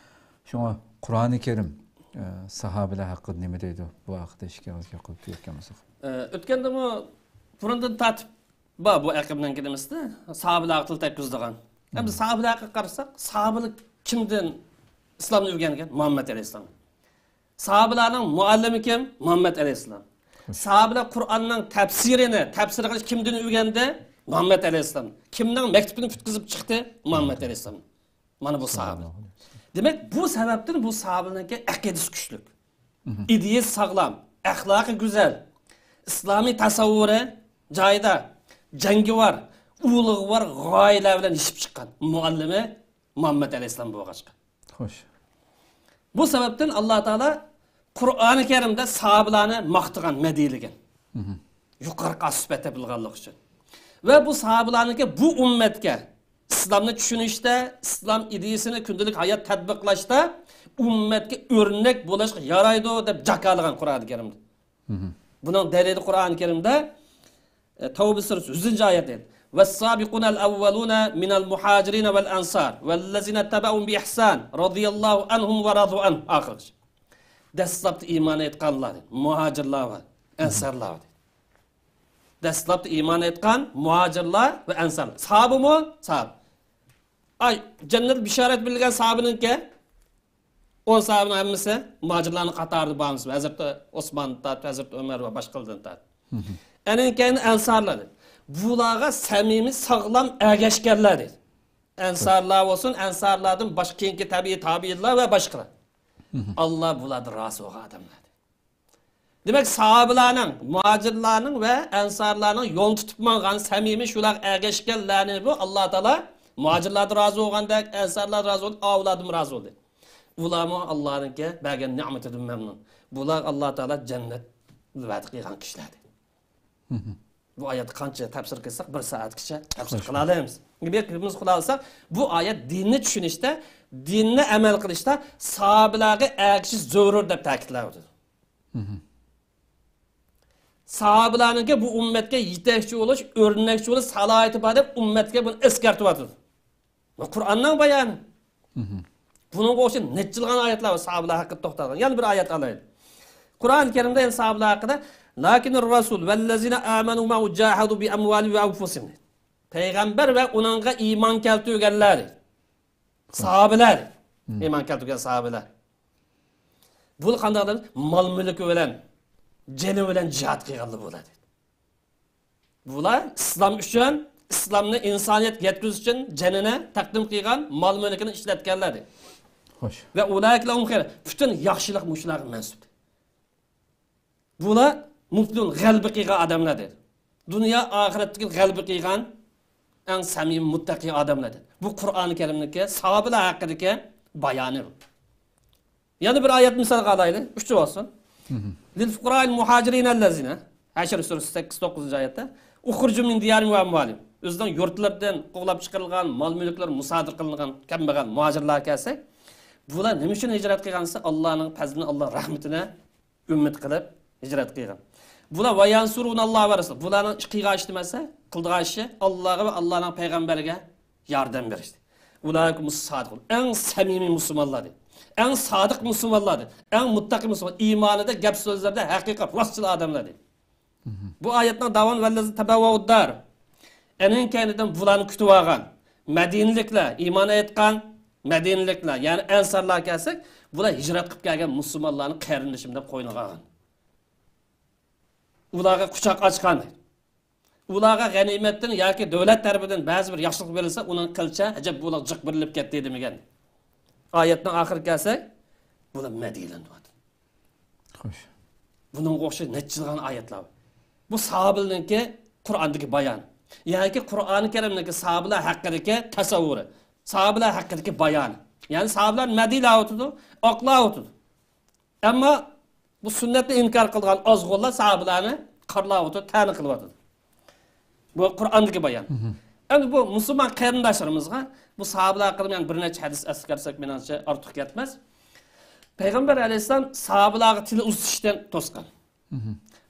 شۇڭا قۇرئانى كەرىم، ئە، ساھابىلەر ھەققىدە نېمە دەيدۇ؟ بۇ ھەققىدە ئىككى ئېغىز گەپ قىلىپ تۈگەتكەن بولساق. ئە، ئۆتكەندىمۇ بۇرۇندىن تارتىپ بار بۇ ئەقىمنىڭ كېلىمىسىدە ساھابىلەرگە تىل تەگكۈزىدىغان. ئەمدى ساھابىلەرگە قارىساق، ساھابىلەر كىمدىن ئىسلامنى ئۆگەنگەن؟ مۇھەممەد ئەلەيھىسسالام. ساھابىلەرنىڭ مۇئەللىمى كىم؟ مۇھەممەد ئەلەيھىسسالام. ساھابىلەر قۇرئاننىڭ تەپسىرىنى، تەپسىر قىلىش كىمدىن ئۆگەندى؟ مۇھەممەد ئەلەيھىسسالام. كىمنىڭ مەكتىپىنى پۈتكۈزۈپ چىقتى؟ مۇھەممەد ئەلەيھىسسالام. مانا بۇ ساھابە. دېمەك، بۇ سەۋەبتىن بۇ ساھابىلەرنىڭكى ئەقىدىسى كۈچلۈك. ئىدىيىسى ساغلام، ئەخلاقى گۈزەل، ئىسلامىي تەسەۋۋۇرى جايىدا، جەڭگىۋار، ئۇلۇغۋار غايىلەر بىلەن يېشىپ چىققان مۇئەللىمى مۇھەممەد ئەلەيھىسسالام بولغاچقا. خوش. بۇ سەۋەبتىن ئاللا تائالا قۇرئانى كەرىمدە ساھابىلارنى ماختىغان، مەدھىيلىگەن. يۇقىرى سۈپەت تېپىلغانلىقى ئۈچۈن. ۋە بۇ ساھابىلارنىڭكى بۇ ئۈممەتكە ئىسلامنى چۈشىنىشتە، ئىسلام ئىدىيىسىنى كۈندىلىك ھايات تەتبىقلاشتا ئۈممەتكە ئۆرنەك بولۇشقا يارايدۇ دەپ جاكارلىغان قۇرئانى كەرىمدە. بۇنىڭ دەلىلى قۇرئانى كەرىمدە، ئە، تەۋبە سۈرىسى يۈزىنچى ئايەتتە، «والسابقون الأولون من المهاجرين والأنصار والذين اتبعوهم بإحسان رضي الله عنهم ورضوا عنه» ئاخىرغىچە. دەسلەپتە ئىمان ئېيتقانلار، مۇھاجىرلار ۋە ئەنسارلار. دەسلەپتە ئىمان ئېيتقان مۇھاجىرلار ۋە ئەنسارلار. ساھابىمۇ؟ ساھابە. ئاي، جەننەت بېشارەت بىلگەن ساھابىنىڭكى ئون ساھابىنىڭ ھەممىسى مۇھاجىرلارنىڭ قاتارىدا بارمىسىمۇ؟ ھەزرىتى ئوسماندىن تارتىپ، ھەزرىتى ئۆمەر ۋە باشقىلاردىن تارتىپ. ئەنىڭ كەينى ئەنسارلار دېدى. بۇلارغا سەمىمىي، ساغلام ئەگەشكەنلەر دېدى. ئەنسارلار بولسۇن، ئەنسارلاردىن باشقا كېيىنكى تەبىئىي تابىئىنلار ۋە باشقىلار. ئاللا بۇلاردىن رازى بولغان ئادەملەر دېدى. دېمەك، ساھابىلارنىڭ، مۇھاجىرلارنىڭ ۋە ئەنسارلارنىڭ يولىنى تۇتۇپ ماڭغان، سەمىمىي شۇلارغا ئەگەشكەنلەرنى بۇ ئاللا تائالا مۇھاجىرلاردىن رازى بولغاندەك، ئەنسارلاردىن رازى بولدى، ئاۋۇلاردىنمۇ رازى بولدى. ئۇلارمۇ ئاللانىڭكى بەرگەن نېمىتىدىن مەمنۇن. بۇلارغا ئاللا تائالا جەننەت ۋەدە قىلغان كىشىلەر دېدى. بۇ ئايەتكە قانچە تەپسىر قىلساق، بىر سائەتكىچە تەپسىر قىلالايمىز. بىر گېپىمىز قىلالىساق، بۇ ئايەت دىننى چۈشىنىشتە، دىننى ئەمەل قىلىشتا ساھابىلەرگە ئەگىشىش زۆرۈر دەپ تەكىتلەۋاتىدۇ. ساھابىلەرنىڭكى بۇ ئۈممەتكە يېتەكچى بولۇش، ئۆرنەكچى بولۇش سالاھىيىتى بار دەپ ئۈممەتكە بۇنى ئەسكەرتىۋاتىدۇ. بۇ قۇرئاننىڭ بايانى. بۇنىڭغا ئوخشاش نەچچىلىغان ئايەتلەر بار ساھابىلەر ھەققىدە توختالغان. يەنە بىر ئايەت ئالايلى. قۇرئان كەرىمدە يەنە ساھابىلەر ھەققىدە، لكن الرسول والذين آمنوا معه جاهدوا بأموالهم وأنفسهم. پەيغەمبەر ۋە ئۇنىڭغا ئىمان كەلتۈرگەنلەر. ساھابىلەر. ئىمان كەلتۈرگەن ساھابىلەر. بۇلار قانداق ئادەم؟ مال مۈلكى بىلەن، جېنى بىلەن جىھاد قىلغانلار بۇلار دېدى. بۇلار ئىسلام ئۈچۈن ئىسلامنى ئىنسانىيەتكە يەتكۈزۈش ئۈچۈن جېنىنى تەقدىم قىلغان، مال-مۈلكىنى ئىشلەتكەنلەر دېدى. خوش. ۋە ئۇلائىكە لەھۇم خەير، پۈتۈن ياخشىلىق مۇشۇلارغا مەنسۇپ. بۇلار مۇفلىھۇن، غەلىبە قىلغان ئادەملەر دېدى. دۇنيا ئاخىرەتتىكى غەلىبە قىلغان ئەڭ سەمىمىي، مۇتتەقىي ئادەملەر دېدى. بۇ قۇرئانى كەرىمدىكى ساھابىلەر ھەققىدىكى بايانى بۇ. يەنە بىر ئايەت مىسالغا ئالايلى، ئۈچ بولسۇن. لىل فۇقرائىل مۇھاجىرىنەللەزىنە، ھەشر سۈرىسى سەككىز، توققۇزىنچى ئايەتتە، ئۇخرىجۇ مىن دىيارىم ۋە ئەمۋالىم، ئۆزىنىڭ يۇرتلىرىدىن قوغلاپ چىقىرىلغان، مال-مۈلۈكلىرى مۇسادىرە قىلىنغان كەمبەغەل مۇھاجىرلارغا كەلسەك، بۇلار نېمە ئۈچۈن ھىجرەت قىلغان دېسە، ئاللانىڭ پەزلىنى، ئاللا رەھمىتىنى ئۈمىد قىلىپ ھىجرەت قىلغان. بۇلار ۋە يەنسۇرۇنەللا ۋە رەسۇل. بۇلارنىڭ ئىش قىلغان ئىشى نېمە دېسە، قىلىدىغان ئىشى ئاللاغا ۋە ئاللانىڭ پەيغەمبەرىگە ياردەم بېرىش. ئۇلائىكە ھۇمۇس سادىقۇن. ئەڭ سەمىمىي مۇسۇلمانلار دېدى. ئەڭ سادىق مۇسۇلمانلار دېدى. ئەڭ مۇتتەقىي مۇسۇلمان. ئىمانىدا، گەپ سۆزلەردە ھەقىقەت، راستچىل ئادەملەر دېدى. بۇ ئايەتنىڭ داۋامى ۋەللەزى تەبەۋۋەئۇد دار. ئېنىڭ كەينىدىن بۇلارنى كۈتۈۋالغان مەدىنىلىكلەر، ئىمان ئېيتقان مەدىنىلىكلەر، يەنى ئەنسارلار كەلسەك، بۇلار ھىجرەت قىلىپ كەلگەن مۇسۇلمانلارنى قېرىندىشىم دەپ قوينىغا ئالغان. ئۇلارغا قۇچاق ئاچقان. ئۇلارغا غەنىيمەتتىن ياكى دۆلەت تەرىپىدىن بەزى بىر ياخشىلىق بېرىلسە، ئۇنىڭ قىلچە، ئەجەب، بۇلار جىق بېرىلىپ كەتتى دېمىگەن. ئايەتنىڭ ئاخىرىغا كەلسەك، بۇلار مەدھىيلىنىۋاتىدۇ. خوش. بۇنىڭغا ئوخشاش نەچچىلىغان ئايەتلەر بار. بۇ ساھابىلەرنىڭكى قۇرئاندىكى بايان. يەنى قۇرئانى كەرىمنىڭكى ساھابىلەر ھەققىدىكى تەسەۋۋۇرى. ساھابىلەر ھەققىدىكى بايان. يەنى ساھابىلەر مەدھىيلەۋاتىدۇ، ئاقلاۋاتىدۇ. ئەمما بۇ سۈننەتنى ئىنكار قىلغان ئازغۇنلار ساھابىلەرنى قارىلاۋاتىدۇ، تەنە قىلىۋاتىدۇ. بۇ قۇرئاندىكى بايان. ئەمدى بۇ مۇسۇلمان قېرىنداشلىرىمىزغا بۇ ساھابىلەر ھەققىدە يەنە بىر نەچچە ھەدىس ئەسكەرتسەك، مېنىڭچە ئارتۇق كەتمەس. پەيغەمبەر ئەلەيھىسسالام ساھابىلەرگە تىل ئۇزىتىشتىن توسقان.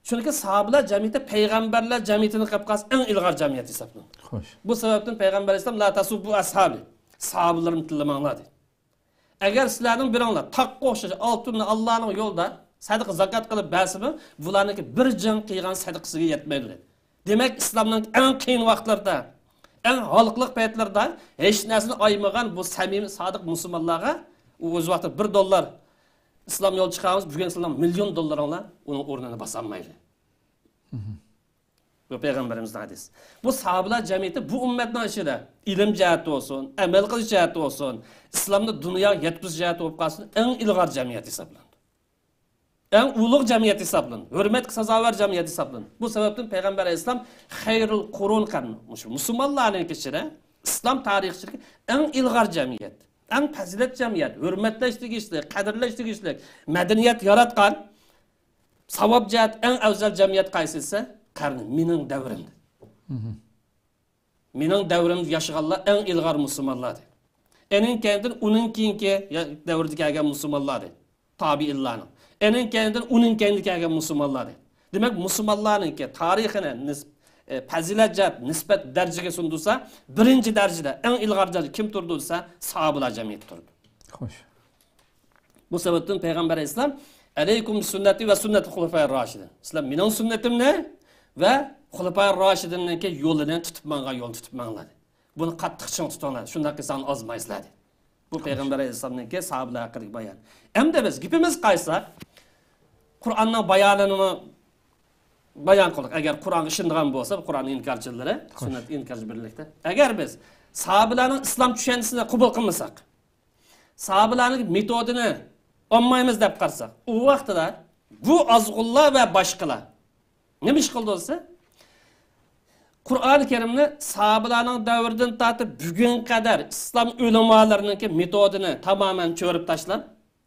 چۈنكى ساھابىلەر جەمئىيىتى پەيغەمبەرلەر جەمئىيىتىنى قىلىپ قالسا ئەڭ ئىلغار جەمئىيەت ھېسابلىنىدۇ. خوش. بۇ سەۋەبتىن پەيغەمبەر ئەلەيھىسسالام، لا تەسۇببۇ ئەسھابى، ساھابىلىرىمنى تىللىماڭلار، دېدى. ئەگەر سىلەرنىڭ بىرىڭلار تاغقا ئوخشاش ئالتۇننى ئاللانىڭ يولىدا سەدىقە، زاكات قىلىپ بەرسىمۇ، بۇلارنىڭكى بىر جىڭ قىلغان سەدىقىسىگە يەتمەيدۇ، دېدى. دېمەك، ئىسلامنىڭ ئەڭ قىيىن ۋاقىتلىرىدا، ئەڭ ھالقىلىق پەيتلىرىدە ھېچ نەرسىنى ئايىمىغان بۇ سەمىمىي، سادىق مۇسۇلمانلارغا ئۇ ئۆز ۋاقتىدا بىر دوللار ئىسلام يولى چىقارمىسا، بۈگۈن سىلەرنىڭ مىليون دوللىرىڭلار ئۇنىڭ ئورنىنى باسالمايدۇ. بۇ پەيغەمبىرىمىزنىڭ ھەدىسى. بۇ ساھابىلەر جەمئىيىتى بۇ ئۈممەتنىڭ ئىچىدە ئىلىم جەھەتتە بولسۇن، ئەمەل قىلىش جەھەتتە بولسۇن، ئىسلامنى دۇنياغا يەتكۈزۈش جەھەتتە بولۇپ قالسۇن، ئەڭ ئىلغار جەمئىيەت ھېسابلىنىدۇ. ئەڭ ئۇلۇغ جەمئىيەت ھېسابلىنىدۇ. ھۆرمەتكە سازاۋەر جەمئىيەت ھېسابلىنىدۇ. بۇ سەۋەبتىن پەيغەمبەر ئەلەيھىسسالام خەيرۇل قۇرۇن قەرنى، مۇشۇ مۇسۇلمانلارنىڭ ئىچىدە، ئىسلام تارىخى ئىچىدىكى ئەڭ ئىلغار جەمئىيەت، ئەڭ پەزىلەت جەمئىيەت، ھۆرمەتلەش تېگىشلىك، قەدىرلەش تېگىشلىك مەدەنىيەت ياراتقان، ساۋاب جەھەت ئەڭ ئەۋزەل جەمئىيەت قايسى دېسە، قەرنى، مېنىڭ دەۋرىم. مېنىڭ دەۋرىمدە ياشىغانلار ئەڭ ئىلغار مۇسۇلمانلار دېدى. ئېنىڭ كەينىدىن ئۇنىڭ كېيىنكى يا-، دەۋردە كەلگەن مۇسۇلمانلار دېدى. تابىئىنلارنىڭ. ئېنىڭ كەينىدىن ئۇنىڭ كەينىدە كەلگەن مۇسۇلمانلار دېدى. دېمەك، مۇسۇلمانلارنىڭكى تارىخىنى نىس-، ئە، پەزىلەت جەھەت، نىسبەت دەرىجىگە سۇندۇرسا، بىرىنچى دەرىجىدە، ئەڭ ئىلغار دەرىجىدە كىم تۇرىدۇ دېسە، ساھابىلار جەمئىيىتى تۇرىدۇ. خوش. بۇ سەۋەبتىن پەيغەمبەر ئەلەيھىسسالام، ئەلەيكۇم بىسۈننەتى ۋە سۈننەتى خۇلەفائىر راشىدىن. سىلەر مېنىڭ سۈننىتىمنى ۋە خۇلەپائىر راشىدىننىڭكى يولىنى تۇتۇپ ماڭغان يولنى تۇتۇپ ماڭلار، دېدى. بۇنى قاتتىق چىڭ تۇتۇڭلار، شۇنداق قىلساڭلار ئازمايسىلەر، دېدى. بۇ پەيغەمبەر ئەلەيھىسسالامنىڭكى ساھابىلەر ھەققىدىكى بايان. ئەمدى بىز گېپىمىزگە قايتساق، قۇرئاننىڭ بايانىنىمۇ بايان قىلدۇق. ئەگەر قۇرئانغا ئىشىنىدىغان بولسا، قۇرئان ئىنكارچىلىرى، خوش، سۈننەت ئىنكارچى بىرلىكتە. ئەگەر بىز ساھابىلەرنىڭ ئىسلام چۈشەنچىسىنى قوبۇل قىلمىساق، ساھابىلەرنىڭ مېتودىنى ئالمايمىز دەپ قارىساق، ئۇ ۋاقتىدا بۇ ئازغۇنلار ۋە باشقىلار نېمە ئىش قىلدى دېسە، قۇرئانى كەرىمنى ساھابىلەرنىڭ دەۋرىدىن تارتىپ بۈگۈنگە قەدەر ئىسلام ئۆلىمالىرىنىڭكى مېتودىنى تامامەن چۆرۈپ تاشلاپ،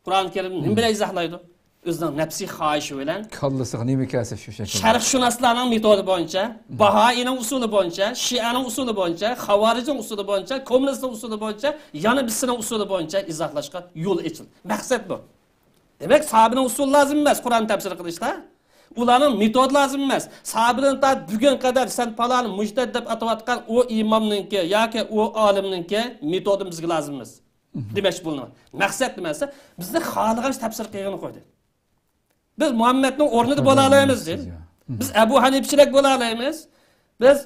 قۇرئانى كەرىمنى نېمە بىلەن ئىزاھلايدۇ؟ ئۆزىنىڭ نەپسىي خاھىشى بىلەن، كاللىسىغا نېمە كەلسە شۇ شەكىلدە. شەرقشۇناسلارنىڭ مېتودى بويىچە، باھائىينىڭ ئۇسۇلى بويىچە، شىئەنىڭ ئۇسۇلى بويىچە، خاۋارىجنىڭ ئۇسۇلى بويىچە، كوممۇنىستنىڭ ئۇسۇلى بويىچە، يەنە بىرسىنىڭ ئۇسۇلى بويىچە ئىزاھلاشقا يول ئېچىلدى. مەقسەت بۇ. دېمەك، ساھابىنىڭ ئۇسۇلى لازىم ئەمەس قۇرئان تەپسىر قىلىشتا. ئۇلارنىڭ مېتودى لازىم ئەمەس. ساھابىدىن تارتىپ بۈگۈنگە قەدەر سەن پالانى مۇجتەھىد دەپ ئاتاۋاتقان ئۇ ئىمامنىڭكى ياكى ئۇ ئالىمنىڭكى مېتودى بىزگە لازىم ئەمەس. دېمەكچى بولدۇم. مەقسەت نېمە دېسە، بىزنى خالىغانچە تەپسىر قىلغىنى قويدى. بىز مۇھەممەدنىڭ ئورنىدا بولالايمىز دېدى. بىز ئەبۇ ھەنىپىچىلەك بولالايمىز. بىز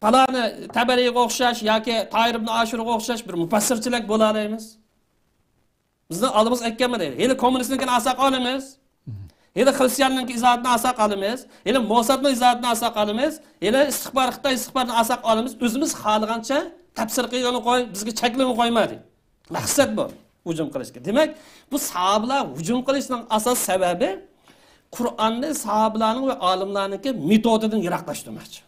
پالانى تەبەرىگە ئوخشاش ياكى تاھىر ئىبن ئاشۇرغا ئوخشاش بىر مۇپەسسىرچىلەك بولالايمىز. بىزنىڭ ئالدىمىزغا ئەكەلمە دەيدۇ. ھېلى كوممۇنىستنىڭكىنى ئالساق ئالىمىز. ھېلى خرىستىياننىڭكى ئىزاھاتىنى ئالساق ئالىمىز، ھېلى موسادنىڭ ئىزاھاتىنى ئالساق ئالىمىز، ھېلى ئىستىغپار، خىتاي ئىستىغپارىنى ئالساق ئالىمىز، ئۆزىمىز خالىغانچە تەپسىر قىلغىنى قوي، بىزگە چەكلىمە قويما دەيدۇ. مەقسەت بۇ، ھۇجۇم قىلىشقا. دېمەك، بۇ ساھابىلار ھۇجۇم قىلىشنىڭ ئاساس سەۋەبى قۇرئاننى ساھابىلارنىڭ ۋە ئالىملارنىڭكى مېتودىدىن يىراقلاشتۇرماقچى.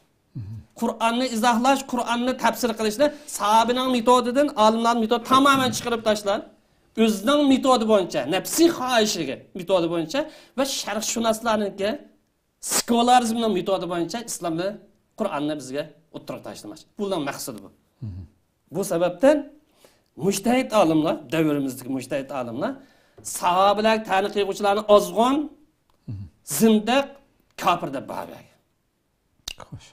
قۇرئاننى ئىزاھلاش، قۇرئاننى تەپسىر قىلىشنى ساھابىنىڭ مېتودىدىن، ئالىملارنىڭ مېتودى تامامەن چىقىرىپ تاشلاپ، ئۆزىنىڭ مېتودى بويىچە، نەپسىي خاھىشىگە مېتودى بويىچە ۋە شەرقشۇناسلارنىڭكى سېكۇلارىزمنىڭ مېتودى بويىچە ئىسلامنى، قۇرئاننى بىزگە ئوتتۇرىغا تاشلىماقچى. بۇنىڭ مەقسىتى بۇ. بۇ سەۋەبتىن مۇجتەھىد ئالىملار، دەۋرىمىزدىكى مۇجتەھىد ئالىملار ساھابىلەرگە تەنە قىلغۇچىلارنى ئازغۇن، زىندىق، كاپىر دەپ باھا بەرگەن. خوش.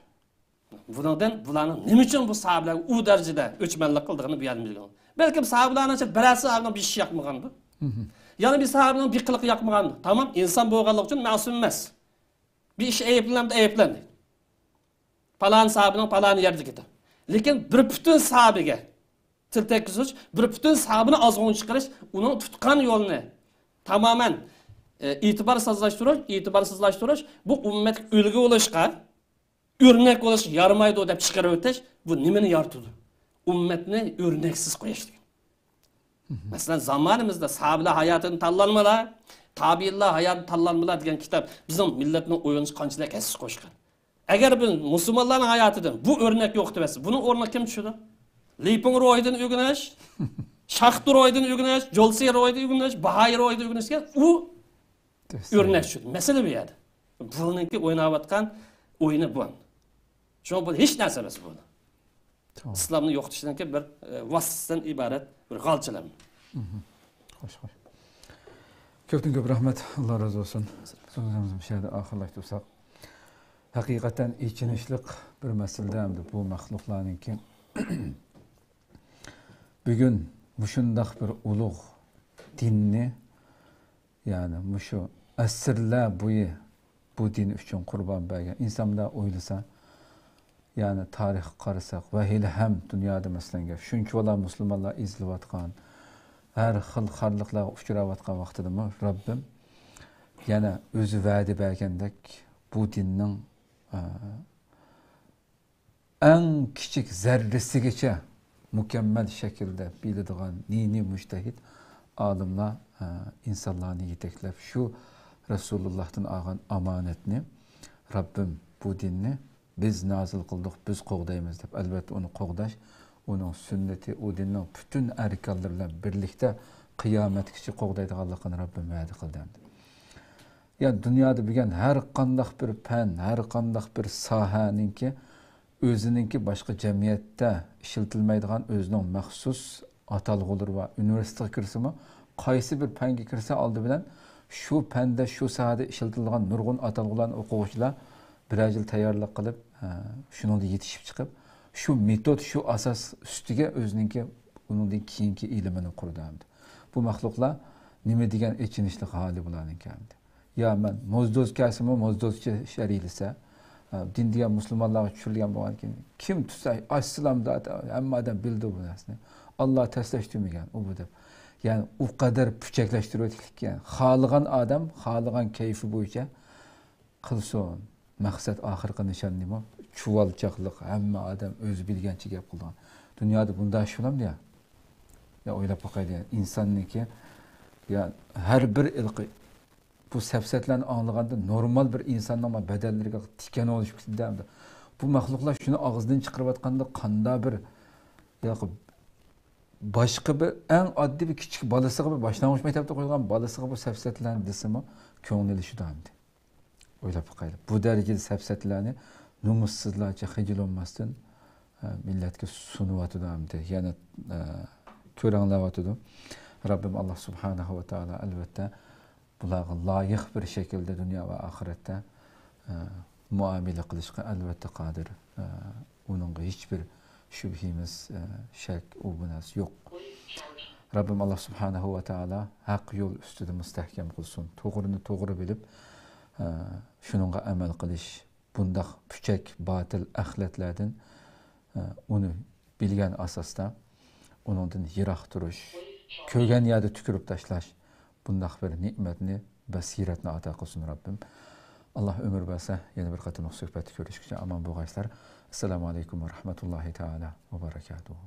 بۇنىڭدىن بۇلارنىڭ نېمە ئۈچۈن بۇ ساھابىلەرگە ئۇ دەرىجىدە ئۆچمەنلىك قىلىدىغىنى بۇ يەردىن بىلگىلى بولىدۇ. بەلكىم ساھابىلەرنىڭ ئىچىدە بىرەر ساھابىنىڭ بېشى ياقمىغاندۇ. يەنە بىر ساھابىنىڭ بىر قىلىقى ياقمىغاندۇ. تامام، ئىنسان بولغانلىقى ئۈچۈن مەسۇم ئەمەس. بىر ئىش ئەيىبلىنەمدۇ، ئەيىبلەندى. پالان ساھابىنىڭ پالان يەردىكىدۇر. لېكىن بىر پۈتۈن ساھابىگە تىل تەگكۈزۈش، بىر پۈتۈن ساھابىنى ئازغۇن چىقىرىش، ئۇنىڭ تۇتقان يولىنى تامامەن، ئە، ئېتىبارسىزلاشتۇرۇش، ئېتىبارسىزلاشتۇرۇش، بۇ ئۈممەتكە ئۈلگە بولۇشقا، ئۆرنەك بولۇشقا يارىمايدۇ دەپ چىقىرىۋېتىش، بۇ نېمىنى يارىتىدۇ؟ ئۈممەتنى ئۆرنەكسىز قويۇش دېگەن. مەسىلەن، زامانىمىزدا ساھابىلەر ھاياتىدىن تاللانمىلار، تابىئىنلار ھاياتىدىن تاللانمىلار دېگەن كىتاب بىزنىڭ مىللەتنىڭ ئويلىنىشىغا قانچىلىك ھەسسە قوشقان. ئەگەر بىز مۇسۇلمانلارنىڭ ھاياتىدىن بۇ ئۆرنەك يوقىتىۋەتسە، بۇنىڭ ئورنىغا كىم چۈشىدۇ؟ لىپىڭ روھىدىن ئۆگىنىش، شاختۇ روھىدىن ئۆگىنىش، جولسى روھىدىن ئۆگىنىش، باھاي روھىدىن ئۆگىنىش دېگەن ئۇ ئۆرنەك چۈشىدۇ. مەسىلە بۇ يەردە. بۇنىڭكى ئويناۋاتقان ئويۇنى بۇ. شۇڭا بۇ ھېچ نەرسە ئەمەس بۇ. ئىسلامنى يوقىتىشنىڭكى بىر، ئە، ۋاسىتىسىدىن ئىبارەت بىر غالچىلام. خوش، خوش. كۆپتىن كۆپ رەھمەت. ئاللا رازى بولسۇن. سۆزىمىزنى مۇشۇ يەردە ئاخىرلاشتۇرساق. ھەقىقەتەن ئېچىنىشلىق بىر مەسىلىدە ئەمدى بۇ مەخلۇقلارنىڭكى بۈگۈن مۇشۇنداق بىر ئۇلۇغ دىننى، يەنى مۇشۇ ئەسىرلەر بويى بۇ دىن ئۈچۈن قۇربان بەرگەن ئىنسان بىلەن ئويلىسا، يەنى تارىخقا قارىساق ۋە ھېلىھەم دۇنيادا مەسىلەن گەپ شۇنچىۋالا مۇسۇلمانلار ئېزىلىۋاتقان، ھەر خىل خارلىقلارغا ئۇچراۋاتقان ۋاقتىدىمۇ رەببىم يەنە ئۆزى ۋەدە بەرگەندەك بۇ دىننىڭ، ئە، ئەڭ كىچىك زەررىسىگىچە مۇكەممەل شەكىلدە بىلىدىغان نى-نى مۇجتەھىد ئالىملار، ئە، ئىنسانلارنى يېتەكلەپ، شۇ رەسۇلۇللاھتىن ئالغان ئامانەتنى، رەببىم بۇ دىننى بىز نازىل قىلدۇق، بىز قوغدايمىز دەپ، ئەلۋەتتە ئۇنى قوغداش، ئۇنىڭ سۈننىتى، ئۇ دىننىڭ پۈتۈن ئەركانلىرى بىلەن بىرلىكتە قىيامەتكىچە قوغدايدىغانلىقىنى رەببىم ۋەدە قىلدى ئەمدى. يا دۇنيادا بۈگۈن ھەر قانداق بىر پەن، ھەر قانداق بىر ساھەنىڭكى ئۆزىنىڭكى باشقا جەمئىيەتتە ئىشلىتىلمەيدىغان ئۆزىنىڭ مەخسۇس ئاتالغۇلىرى بار. ئۇنىۋېرسىتېتقا كىرسىمۇ، قايسى بىر پەنگە كىرسە ئالدى بىلەن شۇ پەندە، شۇ ساھەدە ئىشلىتىلىدىغان نۇرغۇن ئاتالغۇلارنى ئوقۇغۇچىلار بىرەر يىل تەييارلىق قىلىپ، ئە، شۇنىڭدا يېتىشىپ چىقىپ، شۇ مېتود، شۇ ئاساس ئۈستىگە ئۆزىنىڭكى ئۇنىڭدىن كېيىنكى ئىلمىنى قۇرىدۇ ئەمدى. بۇ مەخلۇقلار نېمە دېگەن ئېچىنىشلىق ھالى بۇلارنىڭكى ئەمدى. يا مەن موزدوز كەلسىمۇ موزدوزچە شەرھلىسە، دىن دېگەن مۇسۇلمانلارغا چۈشۈرۈلگەن بولغاندىكىن، كىم تۇتسا ئاچسىلام، ھەممە ئادەم بىلىدۇ بۇ نەرسىنى. ئاللا تەسلەشتۈرمىگەن ئۇ بۇ دەپ. يەنى ئۇ قەدەر پۈچەكلەشتۈرۈۋېتىكلىككەن. خالىغان ئادەم خالىغان كەيپى بويىچە قىلسۇن. مەقسەت ئاخىرقى نىشان نېمە؟ چۇۋالچاقلىق، ھەممە ئادەم ئۆزى بىلگەنچە گەپ قىلىدىغان. دۇنيادا بۇنداق ئىش بولامدۇ يا؟ يا ئويلاپ باقايلى، يا ئىنساننىڭكى، يا ھەر بىر ھېلىقى بۇ سەپسەتىلەرنى ئاڭلىغاندا نورمال بىر ئىنساننىڭ بەدەنلىرىگە تىكەن بولۇشۇپ كېتىدۇ. بۇ مەخلۇقلار شۇنى ئاغزىدىن چىقىرىۋاتقاندا قاندا بىر، يا باشقا بىر ئەڭ ئاددىي بىر كىچىك بالىسىغا، بىر باشلانغۇچ مەكتەپتە ئوقۇيدىغان بالىسىغا بۇ سەپسەتىلەرنى دېسىمۇ كۆڭلى ئېلىشىدۇ ئەمدى. ئويلاپ باقايلى. بۇ دەرىجىدە سەپسەتىلەرنى نومۇسسىزلارچە خىجىل بولماستىن، ئە، مىللەتكە سۇنۇۋاتىدۇ ئەمدى. يەنە، ئە، كۆرەڭلەۋاتىدۇ. رەببىم ئاللا سۇبھانەھۇ ۋە تائالا ئەلۋەتتە بۇلارغا لايىق بىر شەكىلدە دۇنيا ۋە ئاخىرەتتە، ئە، مۇئامىلە قىلىشقا ئەلۋەتتە قادىر. ئە، ئۇنىڭغا ھېچبىر شۈبھىمىز، ئە، شەك، ئۇ بۇ نەرسە يوق. رەببىم ئاللا سۇبھانەھۇ ۋە تائالا ھەق يول ئۈستىدە مۇستەھكەم قىلسۇن. توغرىنى توغرا بىلىپ، ئە، شۇنىڭغا ئەمەل قىلىش، بۇنداق پۈچەك، باتىل ئەخلەتلەردىن، ئە، ئۇنى بىلگەن ئاساستا ئۇنىڭدىن يىراق تۇرۇش، كۆرگەن يەردە تۈكۈرۈپ تاشلاش، بۇنداق بىر نېمەتنى بەسىرەتنى ئاتا قىلسۇن رەببىم. ئاللا ئۆمۈر بەرسە، يەنە بىر قېتىملىق سۆھبەتتە كۆرۈشكىچە ئامان بولغايسىلەر. ئەسسالامۇ ئەلەيكۇم ۋە رەھمەتۇللاھى تەئالا ۋە بەرەكاتۇھۇ.